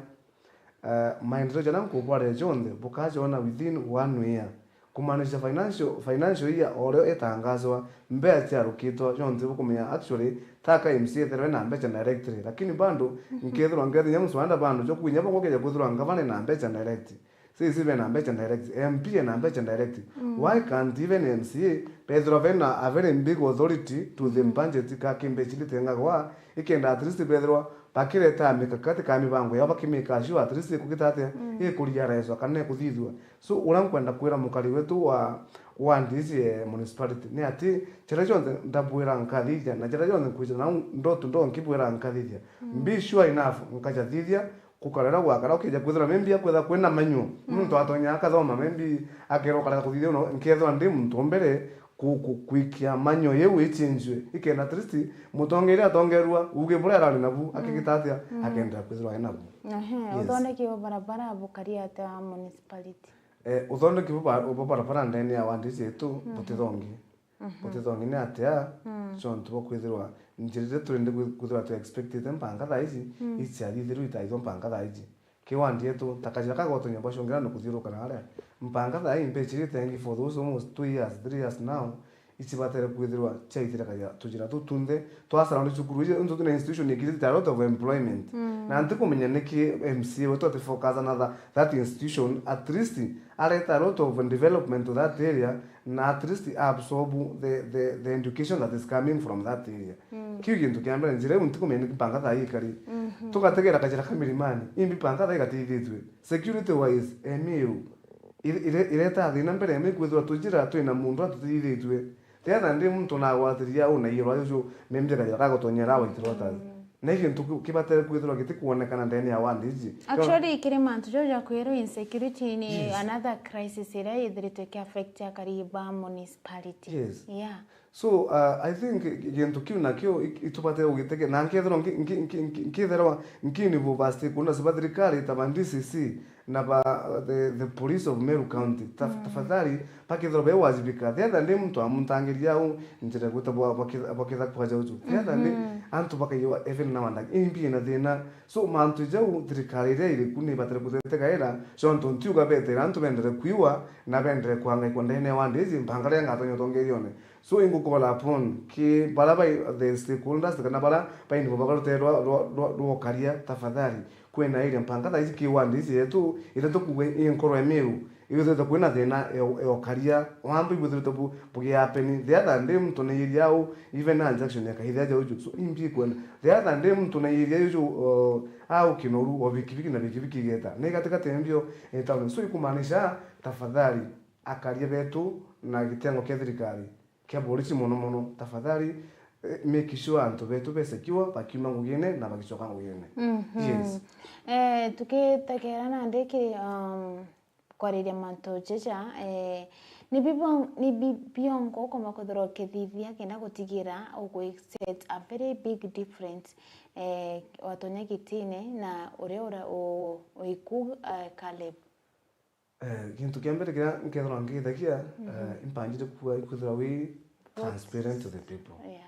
uh, maendeleo jaria nkubware jonthe bukajona within one year. Kumaanisha financial, financial year o rio itangazwa, mbeca ciarukitwa, jonthe bukumenya actually, taka M C A etherwe na mbeca directly, lakini bado, mhm, nkethirwa ngethi nyamu swanda bado, jo kwinya bongo keja kwithirwa ngavana na mbeca direct. Sisi bena mbeca direct, M P ena mbeca direct. Mm. Why can't even M C A bethirwa bena a very big authority to the, mm, budget ka kimbeca iria itengagwa, ikenda at least bethirwa bakireta mikakati ka mibango yao bakimika sure at least ikugita atia, mm, ikurealizwa kana ikuthithua. So, uria nkwenda kwira mukari wetu wa, wa Ndiji, eh, municipality, ni ati, jaria jonthe ndabwira nkathithia, na jaria jonthe nkwija nau ndotu ndo nkibwira nkathithia. Mm. Be sure enough, nkajathithia, gukara uria gwakara, ukija kwithirwa maybe akwitha kwina manyua. Mm. Muntu atonya akathoma, maybe akerwa ukarega kuthithia uno, nkethirwa ndi muntu wa mbere ku-, ku-, kwikia manyua iu ichinjue, ikenda at least mutongeria atongerua, uge buria arari nabu, mm, akigita atia, mm, akendera kwithirwa e nabu. Ehe, yes, uthondeki bwa barabara bukari atia municipality? Eh, uthondeki bwa ba-, bwa barabara ndene ya ward cietu, mhm, butithongi. Mhm. Butithongi ni atia, mm, ciontu bwa kwithirwa njira iria turindi kwi-, kwithirwa tu expectite mpanga thaa ici, mm, iciathithirwe itaithwa mpanga thaa ici. Ki ward yetu, ta kajira ka gotonya bwa shongera ni kuthiuruka na aria. Mpanga thaa ii mbeca iria itengi for those almost two years, three years now, icibatere kwithirwa ciaithira kajira tujira tu tunthe, twa surround cukuru iji, into twina institution ikiri a lot of employment. Mm. Na ntikumenya niki M C A wetu ati focus another that institution, at least areta a lot of development to that area, na at least absorb the, the, the education that is coming from that area. Mm. Kiu gintu kia mbere, njira iu ntikumenya niki mpanga thaa ii ikari. Mhm. Tugategera kajira ka mirimani, imbi mpanga thaa ii igatithitue. Security wise, emiu, ire-, ire-, ireta thina mbere, emi kwithirwa tujira twina mundu atutithitue. Tetha ndi muntu nagwatiria au na iyirwa ucio, maybe kajira ka gutonyera wa itiro ta. Mm. Na i gintu ki-, kibatere kwithirwa gitikwonekana ndene ya ward iji. Actually, kiri mantu jau ja kwirwa insecurity ni, yes, another crisis iria ithiritwe ki affect akari ba municipality. Yes. Yeah. So, uh, I think gintu kiu nakio i-, itubatere gugitegera. Na nkethirwa nki-, nki-, nki-, nki-, nkithirwa nkini bo ba stakeholders ba thirikari ta ba D C C, na ba, the, the police of Meru County, taf-, mm, tafadhali, bakethirwa bewajibika. The other day muntu amuntangiria au njira gwita bwa, bwa kitha, bwa kitha kwaja uju. The other day, mhm, antu bakaiwa even now and again, imbi ina thina. So, mantu jau thirikari iria iri ku ni ibatire kutetegaira, ciontu ntiuga betera antu bendere kwiwa na bendere kwangaikwa ndene wa ndiji, mpanga ria ngatonya utongerione. So, ingu call upon ki bara bai the stakeholders, kana bara baini bo bakarute rwa, rwa, rwa, rwa ukaria, tafadhali. Kwina iria mpanga thaa ici ki ward ici yetu, iria tukuuga i nkoro ya Meru, ithirite kwina thina ya, ya ukaria, wambi bwithirite bu-, bugiapeni. The other day muntu nairia au, even na junction ya Kaithia ja uju. So, imbi kwenda. The other day muntu nairia uju, uh, au Kinoru, o bikibiki na bikibiki igeta. Ni gatigati mbio, eh, town. So, ikumaanisha, tafadhali, akaria betu na gitengo kia thirikari kia borisi mono mono, tafadhali, Eh, make sure antu betu be secure bakiuma ngugine na bagicoka ngugine. Mhm. Yes. Eh, tukitegera nandi kiri, um, kwariria mantu jaja, eh, ni bibio-, ni bi-, biongo ukoma kwithirwa ukithithia kenda gutigira ugwi set a very big difference, eh, watonya gitine na uria ura-, u-, uiku, eh, Caleb? Eh, gintu kia mbere kiria nkethirwa ngithagia, mhm, eh, impanjire kuuga ikwithirwa wi transparent to the people. Yeah.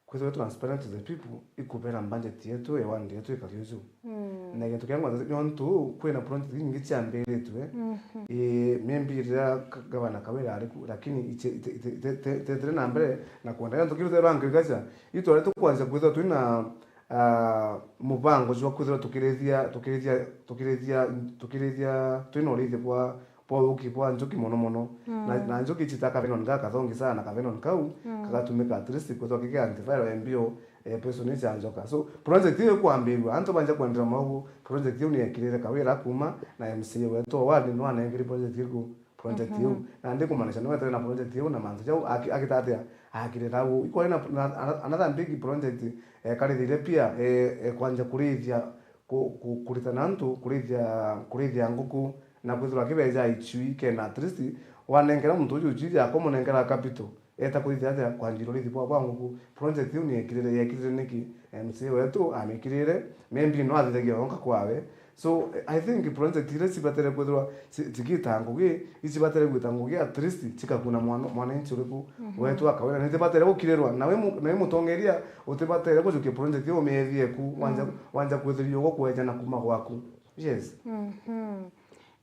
Kwithirwa transparent to the people, ikubera budget yetu, ya ward yetu ikari uju. Mm. Na gintu kia ngwata nontu kwina project nyingi ciambiritwe. Mhm. Ii, maybe riria ka-, gavana Kawira ari ku, lakini ice-, ite-, ite-, ite-, ite-, itethire na mbere na kwenda. Nontu kiu rutero rwa agriculture, itwari tukwanjia kwithirwa twina ah, mubango jwa kwithirwa tukirithia, tukirithia, tukirithia, tukirithia, twina urithia bwa, bwa uki bwa njuki mono mono. Mm. Na, na njuki ici ta kavenon gaka kathongi sana, na kavenon kau, mm, kagatumika at least kwithirwa kiki antiviral embio, eh, poison cia njoka. So, project iu ikwambirua, antu banja kwendera maugu, project iu ni yekirire Kawira kuuma, na M C A wetu wa ward nwanengeri project iu. Project iu. Mhm. Na ndikumaanisha niwe tari na project iu na mantu jau aki-, agita atia akirira u. Ikwari na, na, na, another big project, eh, karithire pia, eh, eh, kwanja kurithia, ku-, ku-, kuritana antu, kurithia, kurithia nguku, na kwithirwa akibeja ichui, kenda at least wanengera muntu uju ichui riakwa, munengera capital, eta kurithia atia kwanjira urithi bwa, bwa nguku. Project iu ni yekirire, yekirire niki? M C A wetu amikirire, maybe no athithagia yonka kwawe. So, I think project iria cibatere kwithirwa ci-, cigita ngugi, icibatere gwita ngugi at least cikakuna mwana-, mwananchi uriku, mhm, wetu wa kawaida. Nitibatere gukirirwa, na wi mu-, na wi mutongeria, utibatere gujukia project iyo umiethie ku, wanja, mm, wanja kwithiria ugo kweja na kuma gwaku. Yes. Mhm.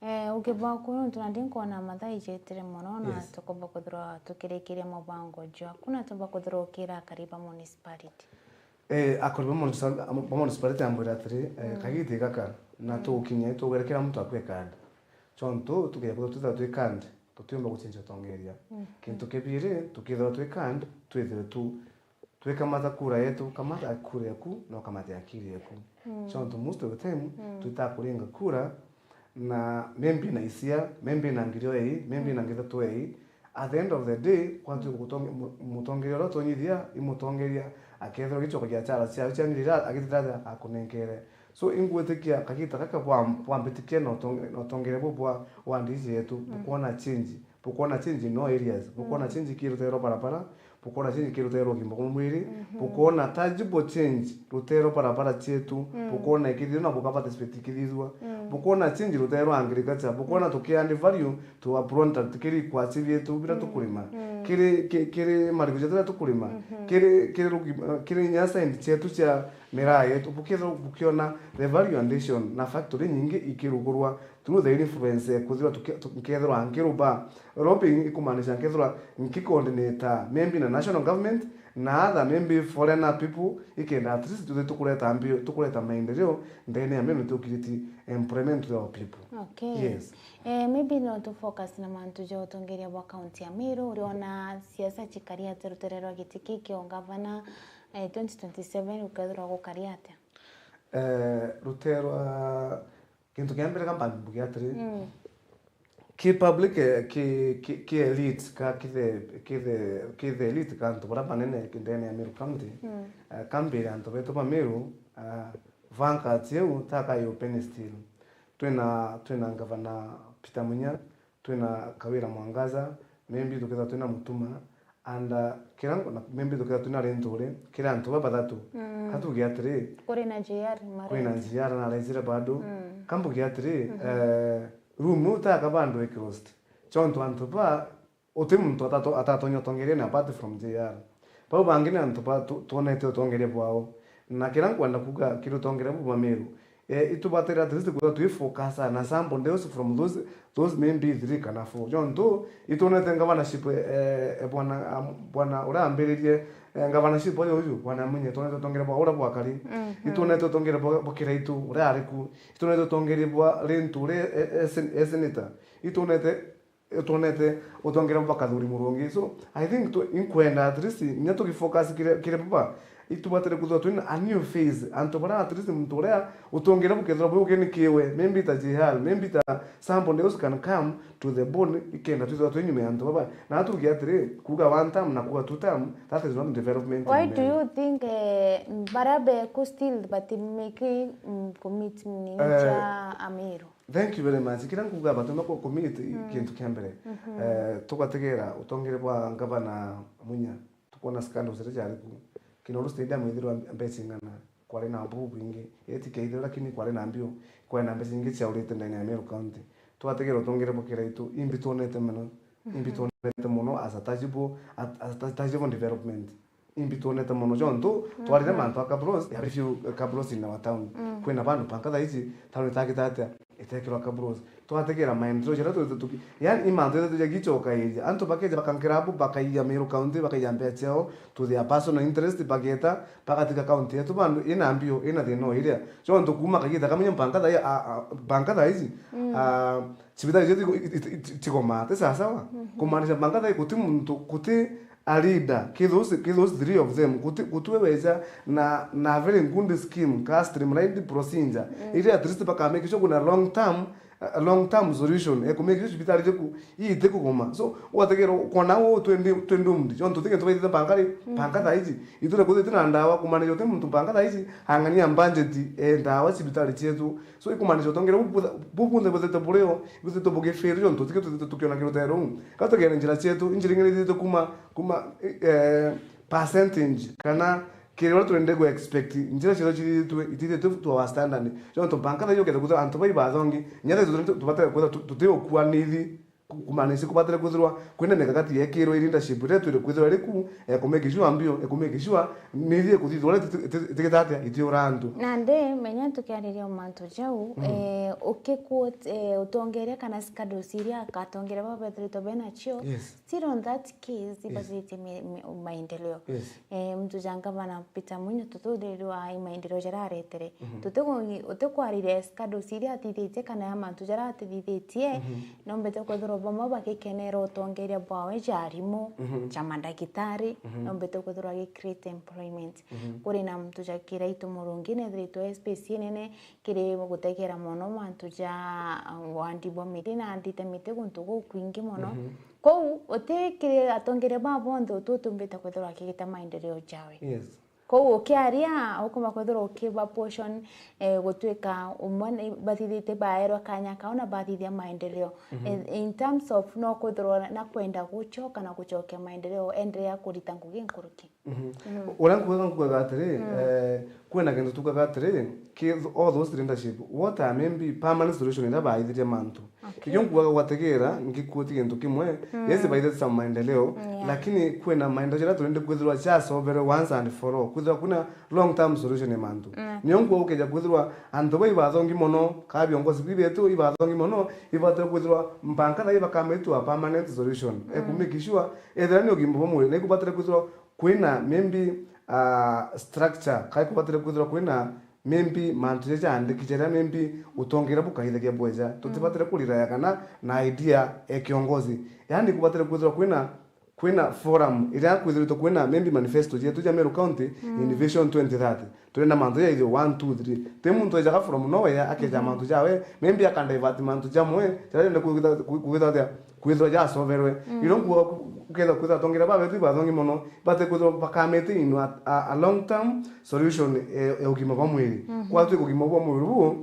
Eh, ugi bwaku nontu nandi nkwona mathaa ijitire mono, na, yes, tukomba kwithirwa tukirikiria mubango jwaku, na tumba kwithirwa ukira akari ba municipality. Eh, akori ba municipal-, ba municipality ambwira atiri, eh, mm, kagiti gaka, na, mm, tugukinyia, tugwire kira muntu akue card. Chontu, tukinya kwithirwa twithirwa twi card, tutiumba guchinja utongeria. Mhm. Kintu kibiri, tukithirwa twi card, twithirwe tu, twikamata kura yetu, kamata kura yaku, na ukamate akiri yaku. Mm. Chontu, most of the time, mm, twitaga kuringa kura, na maybe na isia, maybe na ngiri ii, maybe na, mm, ngiri ithatu ii. At the end of the day, kwatwi gutonge-, mu-, mutongeria uria utonyithia, i mutongeria, akethirwa gicoka gia chara ciawe cia ngiri iria agitite atia akunenkere. So, ingwitikia kagita gaka bwa-, bwambitikia na utonge-, na utongeria buu bwa ward iji yetu, mm, bukwona change, bukwona change in all areas, bukwona, mm, change ki rutere rwa barabara, bukwona change ki rutere rwa ugima bwa mwiri, mhm, bukwona tangible change rutere rwa barabara cietu, mm, bukwona ikithithua na buka participate ikithithua, mm, bukwona change rutere rwa agriculture, bukwona, mm, tuki add value to our product kiri ikwasi bietu bira, mm, tukurima, mm, kiri, ki-, kiri marigu jetu jaria tukurima, mhm, kiri, kiri rugi-, kiri inya side cietu cia miraa yetu, bukethirwa bukiona the value addition na factory nyingi ikirugurwa through the influence ya kwithirwa tuki-, tu-, nkethirwa nkiruba. Lobbying ikumaanisha nkethirwa nkicoordinate maybe na national government na other maybe foreigner people, ikenda at least tuthi tukureta mbio, tukureta maendeleo ndene ya Meru, tukiriti employment to our people. Okay. Yes. Eh, maybe no tu focus na mantu ja utongeria bwa county ya Meru, uriona siasa cikari atia rutere rwa giti kiki o gavana, eh, twenty twenty-seven ukethirwa gukari atia? Eh, rutere rwa Gintu kia mbere kamba mbuge atiri, mm, ki public, eh, ki, ki, ki elite, ka ki the, ki the, ki the elite ka antu baria banene ki ndene ya Meru County, mm, eh, kambire antu betu ba Meru, ah, vacancy iu ta ka i open still. Twina, twina Ngavana Peter Munya, twina Kawira Mwangaza, maybe tukethirwa twina Mutuma, and, uh, kira nko-, na maybe tukethirwa twina Linturi, kiri antu babathatu. Mm. Ka tuge atiri, kuri na J R Marete. Kwina J R na araijire bado. Mm. Ka mbuge atiri, mhm, eh, room iu ta ka bado i closed. Chontu antu ba, uti muntu atato-, atatonya utongeria ni apart from J R. Bau bangi ni antu ba tu-, twonete utongeria bwao. Na kira nkwenda kuga kiri utongeria buu bwa Meru, eh, itubatire at least kwithirwa twi focus na sample deals from those, those maybe three kana four. Jontu itwonete governorship, eh, eh, bwana, am-, bwana uria ambiririe, eh, governorship uyu, uyu, bwana Munyi, itwonete utongeria bwa uria bwakari. Mhm. Itwonete utongeria bwa, bwa Kiraitu uria ari ku. Itwonete utongeria bwa Linturi, eh, eh, sen-, eh, senator. Itwonete Twonete utongeria bwa Kathuri Murungi. So, I think tu-, inkwenda at least, inya tukifocus kiri, kiri baba, Itubatire kwithirwa twina a new face, antu baria at least muntu uria utongere bukethirwa bwi ugeni kiwe, maybe ta Jihal, maybe ta somebody else can come to the bone, ikenda twithirwa twi nyuma ya antu baba. Na tuge atiri, kuga one term na kuga two term, that is not development. Why do you think, eh, baria beku still but make, mm, commit ni eh, ja Amiru? Thank you very much. Kira nkuga batuma ku commit kintu kia mbere. Eh, tugategera utongere bwa ngavana Munya. Tukwona scandals iria ciari ku. Kinoru Stadium ithirwa mbeca ing'ana, kwari na mbubu bwingi, iti kiaithirwa lakini kwari na mbio, kwari na mbeca nyingi ciaurite ndani ya Meru County. Twategera utongere bukira itu, imbi twonete mono, imbi twonete mono as a tangible, as a tangible development. Imbi twonete mono jontu twarire mantu a cabros, ya very few cabros in our town. Kwina bandu mpaka thaa ici, town itagita atia? Itekirwa cabros. Twategera maendeleo jaria twithirwe tuki-, yani, i mantu jathatu jagicoka ija. Antu bakeja bakankira abu, bakaiya Meru County, bakaiya mbia ciao to their personal interest, bageta, bagatiga county yetu bandu ina mbio, ina thina o iria. Jontu kuuma kagita kamenya mpaka thaa i-, a, a, mpaka thaa ici, a, cibitari cietu itigo-, iti-, iti-, itigoma, ti sawa sawa? Kumaanisha mpaka thaa i guti muntu, guti a leader, ki those, ki those three of them, guti, guti we weja na, na very good scheme, ka streamlined procedure, iria at least baka make sure kuna long term, a long term solution, e ku make sure cibitari itiku-, itikugoma. So, ugategera ukona u twendi, twendi umdi. Jontu tutige tubaithite mpaka ri, mpaka thaa ici. Ithure kuthite na ndawa, kumaanisha uti muntu mpaka thaa ici, ang'ania budget, e, ndawa cibitari cietu. So, ikumaanisha utongere bu-, bu-, bubunthe buthite burio, buthite bugifiri, jontu tutige tuthite tukiona kirutero. Ka tugere njira cietu, injira ing'ana ithithitwe kuma, kuma, eh, percentage, kana kiri uria turende gu expect, njira cietu cithithitwe, itithitwe to our standard. Jontu mpaka thaa ici ukethira kwithirwa antu bai bathongi, inya thaa ici tu-, tubatire kwithirwa tu-, tutiukuanithi, ku-, kumaanisha kubatire kwithirwa kwina mikakati yekirwe i leadership iria twire kwithirwa iri ku, ya ku make sure mbio, ya ku make sure mithi ikuthithwa uria iti-, iti-, itigita atia, itiura antu. Nandi menya tukiariria mantu jau, eh, ukiquote, eh, utongeria kana scandals iria atongeria baba bethiritwe benacio, yes. Still on that case, yes, ibathitie mi-, mi-, maendeleo. Yes. Eh, muntu ja ngavana Peter Munya tututhirirwa i maendeleo jaria aretere. Mhm. Tutiku-, utikwariria scandals iria athithitie kana ya mantu jaria atithithitie, mhm, nombete kwithirwa bamwe bagikenera utongeria bwawe ja arimu, mhm, ja mandagitari, mhm, nombete kwithirwa agi create employment. Mhm. Kuri na muntu ja Kiraitu Murungi nethiritwe S P C nene, kiri gutegera mono mantu ja, uh, wandi bwa miti na ndite miti guntu gukwingi mono. Mhm. Kou uti kiri atongeria ba bonthe utu utumbite kwithirwa akigita maendeleo jawe. Yes. Kou ukiaria, ukumba kwithirwa ukiba portion, eh, gutuika umwe ni bathithite baerwa kanya kau na bathithia maendeleo. Mhm. In, in terms of no kwithirwa na kwenda gucoka na gucokia maendeleo, endelea kurita ngugi nkuruki. Mhm. Mm. Uria nkugaga, nkugaga atiri, mm, eh, kwina kintu tugaga atiri, ki-, all those leadership, what are maybe permanent solution iria baithirie mantu? Okay. Kigio nkugaga gwategera, ngikuoti gintu kimwe, mm, yes, baithirie some maendeleo, yeah, lakini kwina maendeleo jaria turende kwithirwa jasoverwe once and for all, kwithirwa kwina long term solution ya mantu. Mm. Nio nkuga ukeja kwithirwa antu bai bathongi mono, ka biongozi bi betu ibathongi mono, ibatire kwithirwa mpaka thaa ibakametua permanent solution. Mm. Eku make sure, ethira ni ugima bwa mwiri, na ikubatire kwithirwa kwina maybe, ah, structure, kai kubatire kwithirwa kwina maybe mantu jaja jaandiki jaria maybe utongeria bukaithagia bweja. Tutibatire kuriraya kana na idea e kiongozi. Yaani kubatire kwithirwa kwina, kwina forum iria kwithiritwe kwina maybe manifesto jetu ja Meru County in Vision twenty thirty. Turenda mantu jaithio one, two, three. Ti muntu ejaga from nowhere akeja mantu jawe, maybe akandivert mantu jamwe jaria arenda kwitha-, kwitha atia, kwithirwa jasoverwe. Mm. Iro nkuga ku-, ukethira kwithirwa atongeria babetu ibathongi mono, bate kwithirwa bakamete in a, a, a long term solution ya, ya ugima bwa mwiri. Mhm. Kwatwika ugima bwa mwiri buu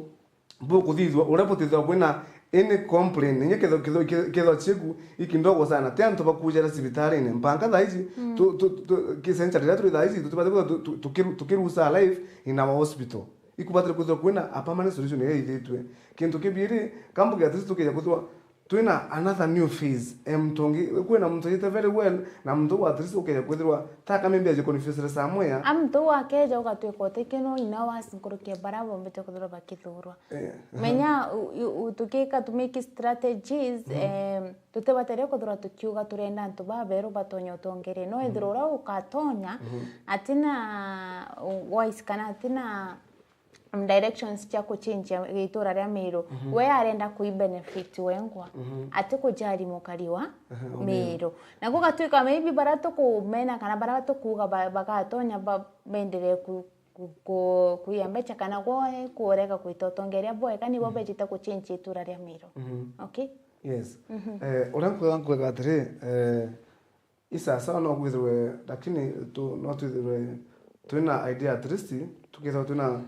bukuthithua, uria butithirwa kwina any complaint, inya ketho, ketho, ketho, ketho cieku iki ndogo sana, ti antu bakujera cibitarine. Mpaka thaa ici, mm, tu, tu, tu, ki century iria turi thaa ici, tutibate kwithirwa tu-, tu-, tukiru-, tukirusa life in our hospital. Ikubatire kwithirwa kwina a permanent solution iria ithitue. Kintu kibiri, kambuge at least tukeja kwithirwa twina another new phase. E, muntu ungi, kwina muntu ujite very well, na muntu uu at least ukeja kwithirwa, taka maybe aje confuse somewhere. A muntu uu akeja ugatwika utikino ina wasi nkuruki ya baria bombite kwithirwa bakithurwa. Eh. Menya, u-, u-, u-, tukika to make strategies, mhm, em, tutibatere kwithirwa tukiuga turenda antu baberu batonye utongere. No ethirwa, mhm, uria ukatonya, mhm, atina wise kana atina um, directions cia kuchinjia itura ria Miru, we arenda kuibenefit wengwa, atikujali mukari wa Miru. Na gugatwika maybe bara tukumena kana bara tukuuga ba-, bagatonya ba-, benderee ku-, ku-, ku-, kuiya mbeca kana gwe kurega gwita utongeria bwega, nibo bejite kuchinjia itura ria Miru. Okay? Yes. Eh, uria nkuga, nkuga atiri, eh, i sawa sawa no kwithirwe, lakini tu-, no twithirwe twina idea, at least tukethirwa twina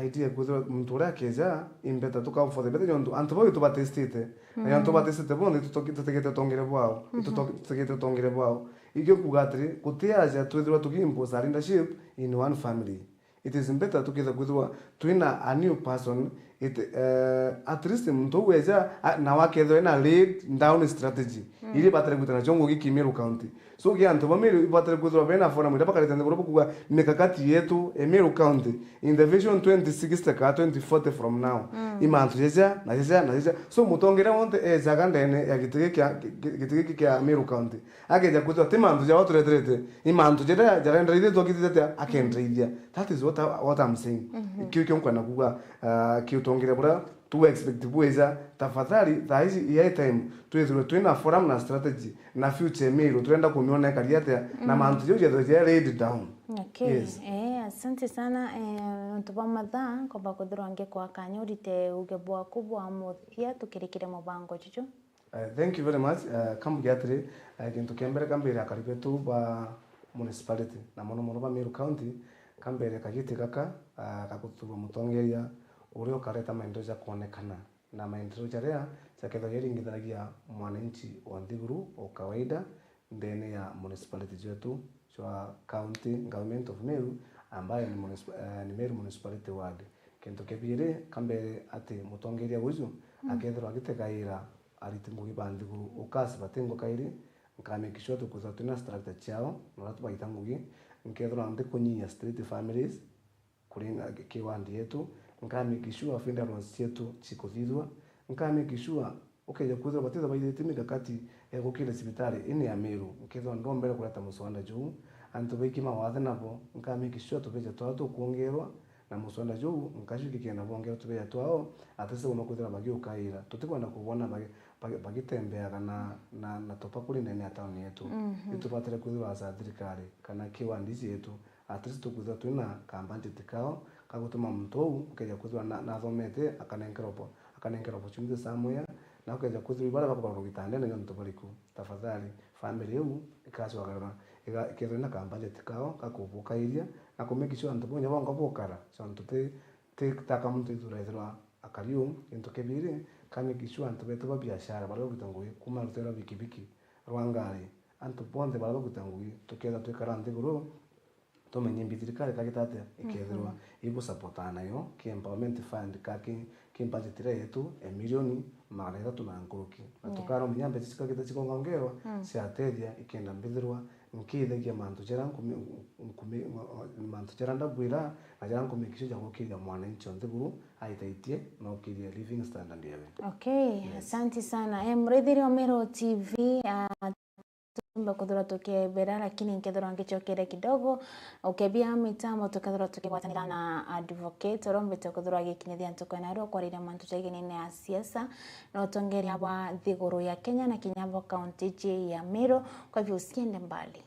idea kwithirwa muntu uria akeja i better tuka for the better, nontu antu bau itubatestite. Na antu batestite bonthe ituto-, tutegete utongere bwao. Ituto-, tutegete utongere bwao. Ikio kuga atiri, guti aja twithirwa tuki impose a leadership in one family. It is better tukethirwa kwithirwa twina a new person, it, eh, at least muntu uu eja, a-, nawe akethirwa ena laid down strategy iria ibatire gwitana cio ngugi ki Meru County. So, ki antu ba Meru ibatire kwithirwa bena forum iria bakarite nthiguru bakuga mikakati yetu e Meru County in the vision twenty sixty ka twenty forty from now. I mantu jeja, na jeja, na jeja. So, mutongeria wonthe ejaga ndene ya giti giki kia, gi-, gi-, giti giki kia Meru County. Akeja kwithirwa ti mantu jao tureterete, i mantu jaria jarendereithia twakithite atia akendereithia. That is what I, what I'm saying. Kiu kio nkwenda kuga, ah, kiutongeria buria tu expect bwija, tafadhali, thaa ici i high time twithirwe twina forum na strategy na future Meru turenda kumiona ikari atia, na mantu jau jethirwe ja laid down. Okay. Yes. Eh, asante sana, eh, nontu bwa mathaa, nkomba kwithirwa ngikwa kanya urite uge bwaku bwa muthia tukirikire mubango juju. Eh, thank you very much. Eh, kambuge atiri, eh, gintu kia mbere kambire akari betu ba municipality, na mono mono ba Meru County, kambire kagiti gaka, ah, ga guthurwa mutongeria uria ukareta maendeleo ja kwonekana, na maendeleo jaria jakethagwa jaringithanagia mwananchi wa nthiguru o kawaida ndene ya municipality jwetu jwa County Government of Meru, ambayo ni municip-, eh, ni Meru Municipality Ward. Kintu kia biiri, kambere ati mutongeria uju akethirwa agitegaira ariti ngugi ba nthiguru ukasi batingwa kairi, nka make sure tukwithirwa twina structure ciao, na uria tubaita ngugi, nkethirwa ndikunyia street families, kuringa ki ward yetu, nka make sure funerals cietu cikuthithua, nka make sure ukeja kwithirwa batithirwa baithitie mikakati ya gukira cibitari ini ya Meru, nkethirwa ndombere kureta muswada juu, antu baiki mawathe nabo, nka make sure tubeja twao tukwongerwa, na muswada juu, nkajukikia na bongerwa tubeja twao, at least bono kwithirwa bagiukaira. Tutikwenda kubona bagi-, bagi-, bagitembeaga na, na, na tupakuri ndene ya tauni yetu. Itubatire kwithirwa asa thirikari kana ki ward ici yetu, at least tukwithirwa twina ka budget kao, ka gutuma muntu uu ukeja kwithirwa na, nathomete, akanenkerwa oppo-, akanenkerwa opportunity somewhere, na ukeja kwithirwa baria bakubarwa gitandene ni antu bariku. Tafadhali, family iu ikacwagarura, iga-, ikethirwa ina ka budget kao, ga kubukairia, na ku make sure antu bonya bonga bukara, so antu ti, ti taka muntu ithura ethirwa akari uu. Gintu kia biiri, ka make sure antu betu ba biashara, baria bakuruta ngugi, kuma rutere rwa bikibiki, rwa ngari, antu bonthe baria bakuruta ngugi, tukethirwa twikara nthiguru, tumenye mbi thirikari kagita atia ikethirwa ibu supportana nayo ki empowerment fund ka ki, ki budget iria yetu e milioni magana jathatu na nkuruki. Na tukaromenya mbeca cikagita cikongongerwa ciatethia ikenda mbithirwa nkithagia mantu jaria nkumi-, nkumi-, mantu jaria ndabwira na jaria nkumikisha ja gukiria mwananchi o nthiguru aitaitie na ukiria living standard yawe. Okay, asante sana. Eh, muraithiria wa Meru T V, ah, tumbe kuthura tukebera, lakini nkethirwa ngicokere kidogo, ukebia mitambo tukethirwa tukigwatanira na advocate uria umbite kuthura agikinyithia ntuku ya narua kwariria mantu jaigenene ya siasa na utongeria bwa nthiguru ya Kenya na kinya bwa kaunti iji ya Meru. Kwa hivyo usiende mbali.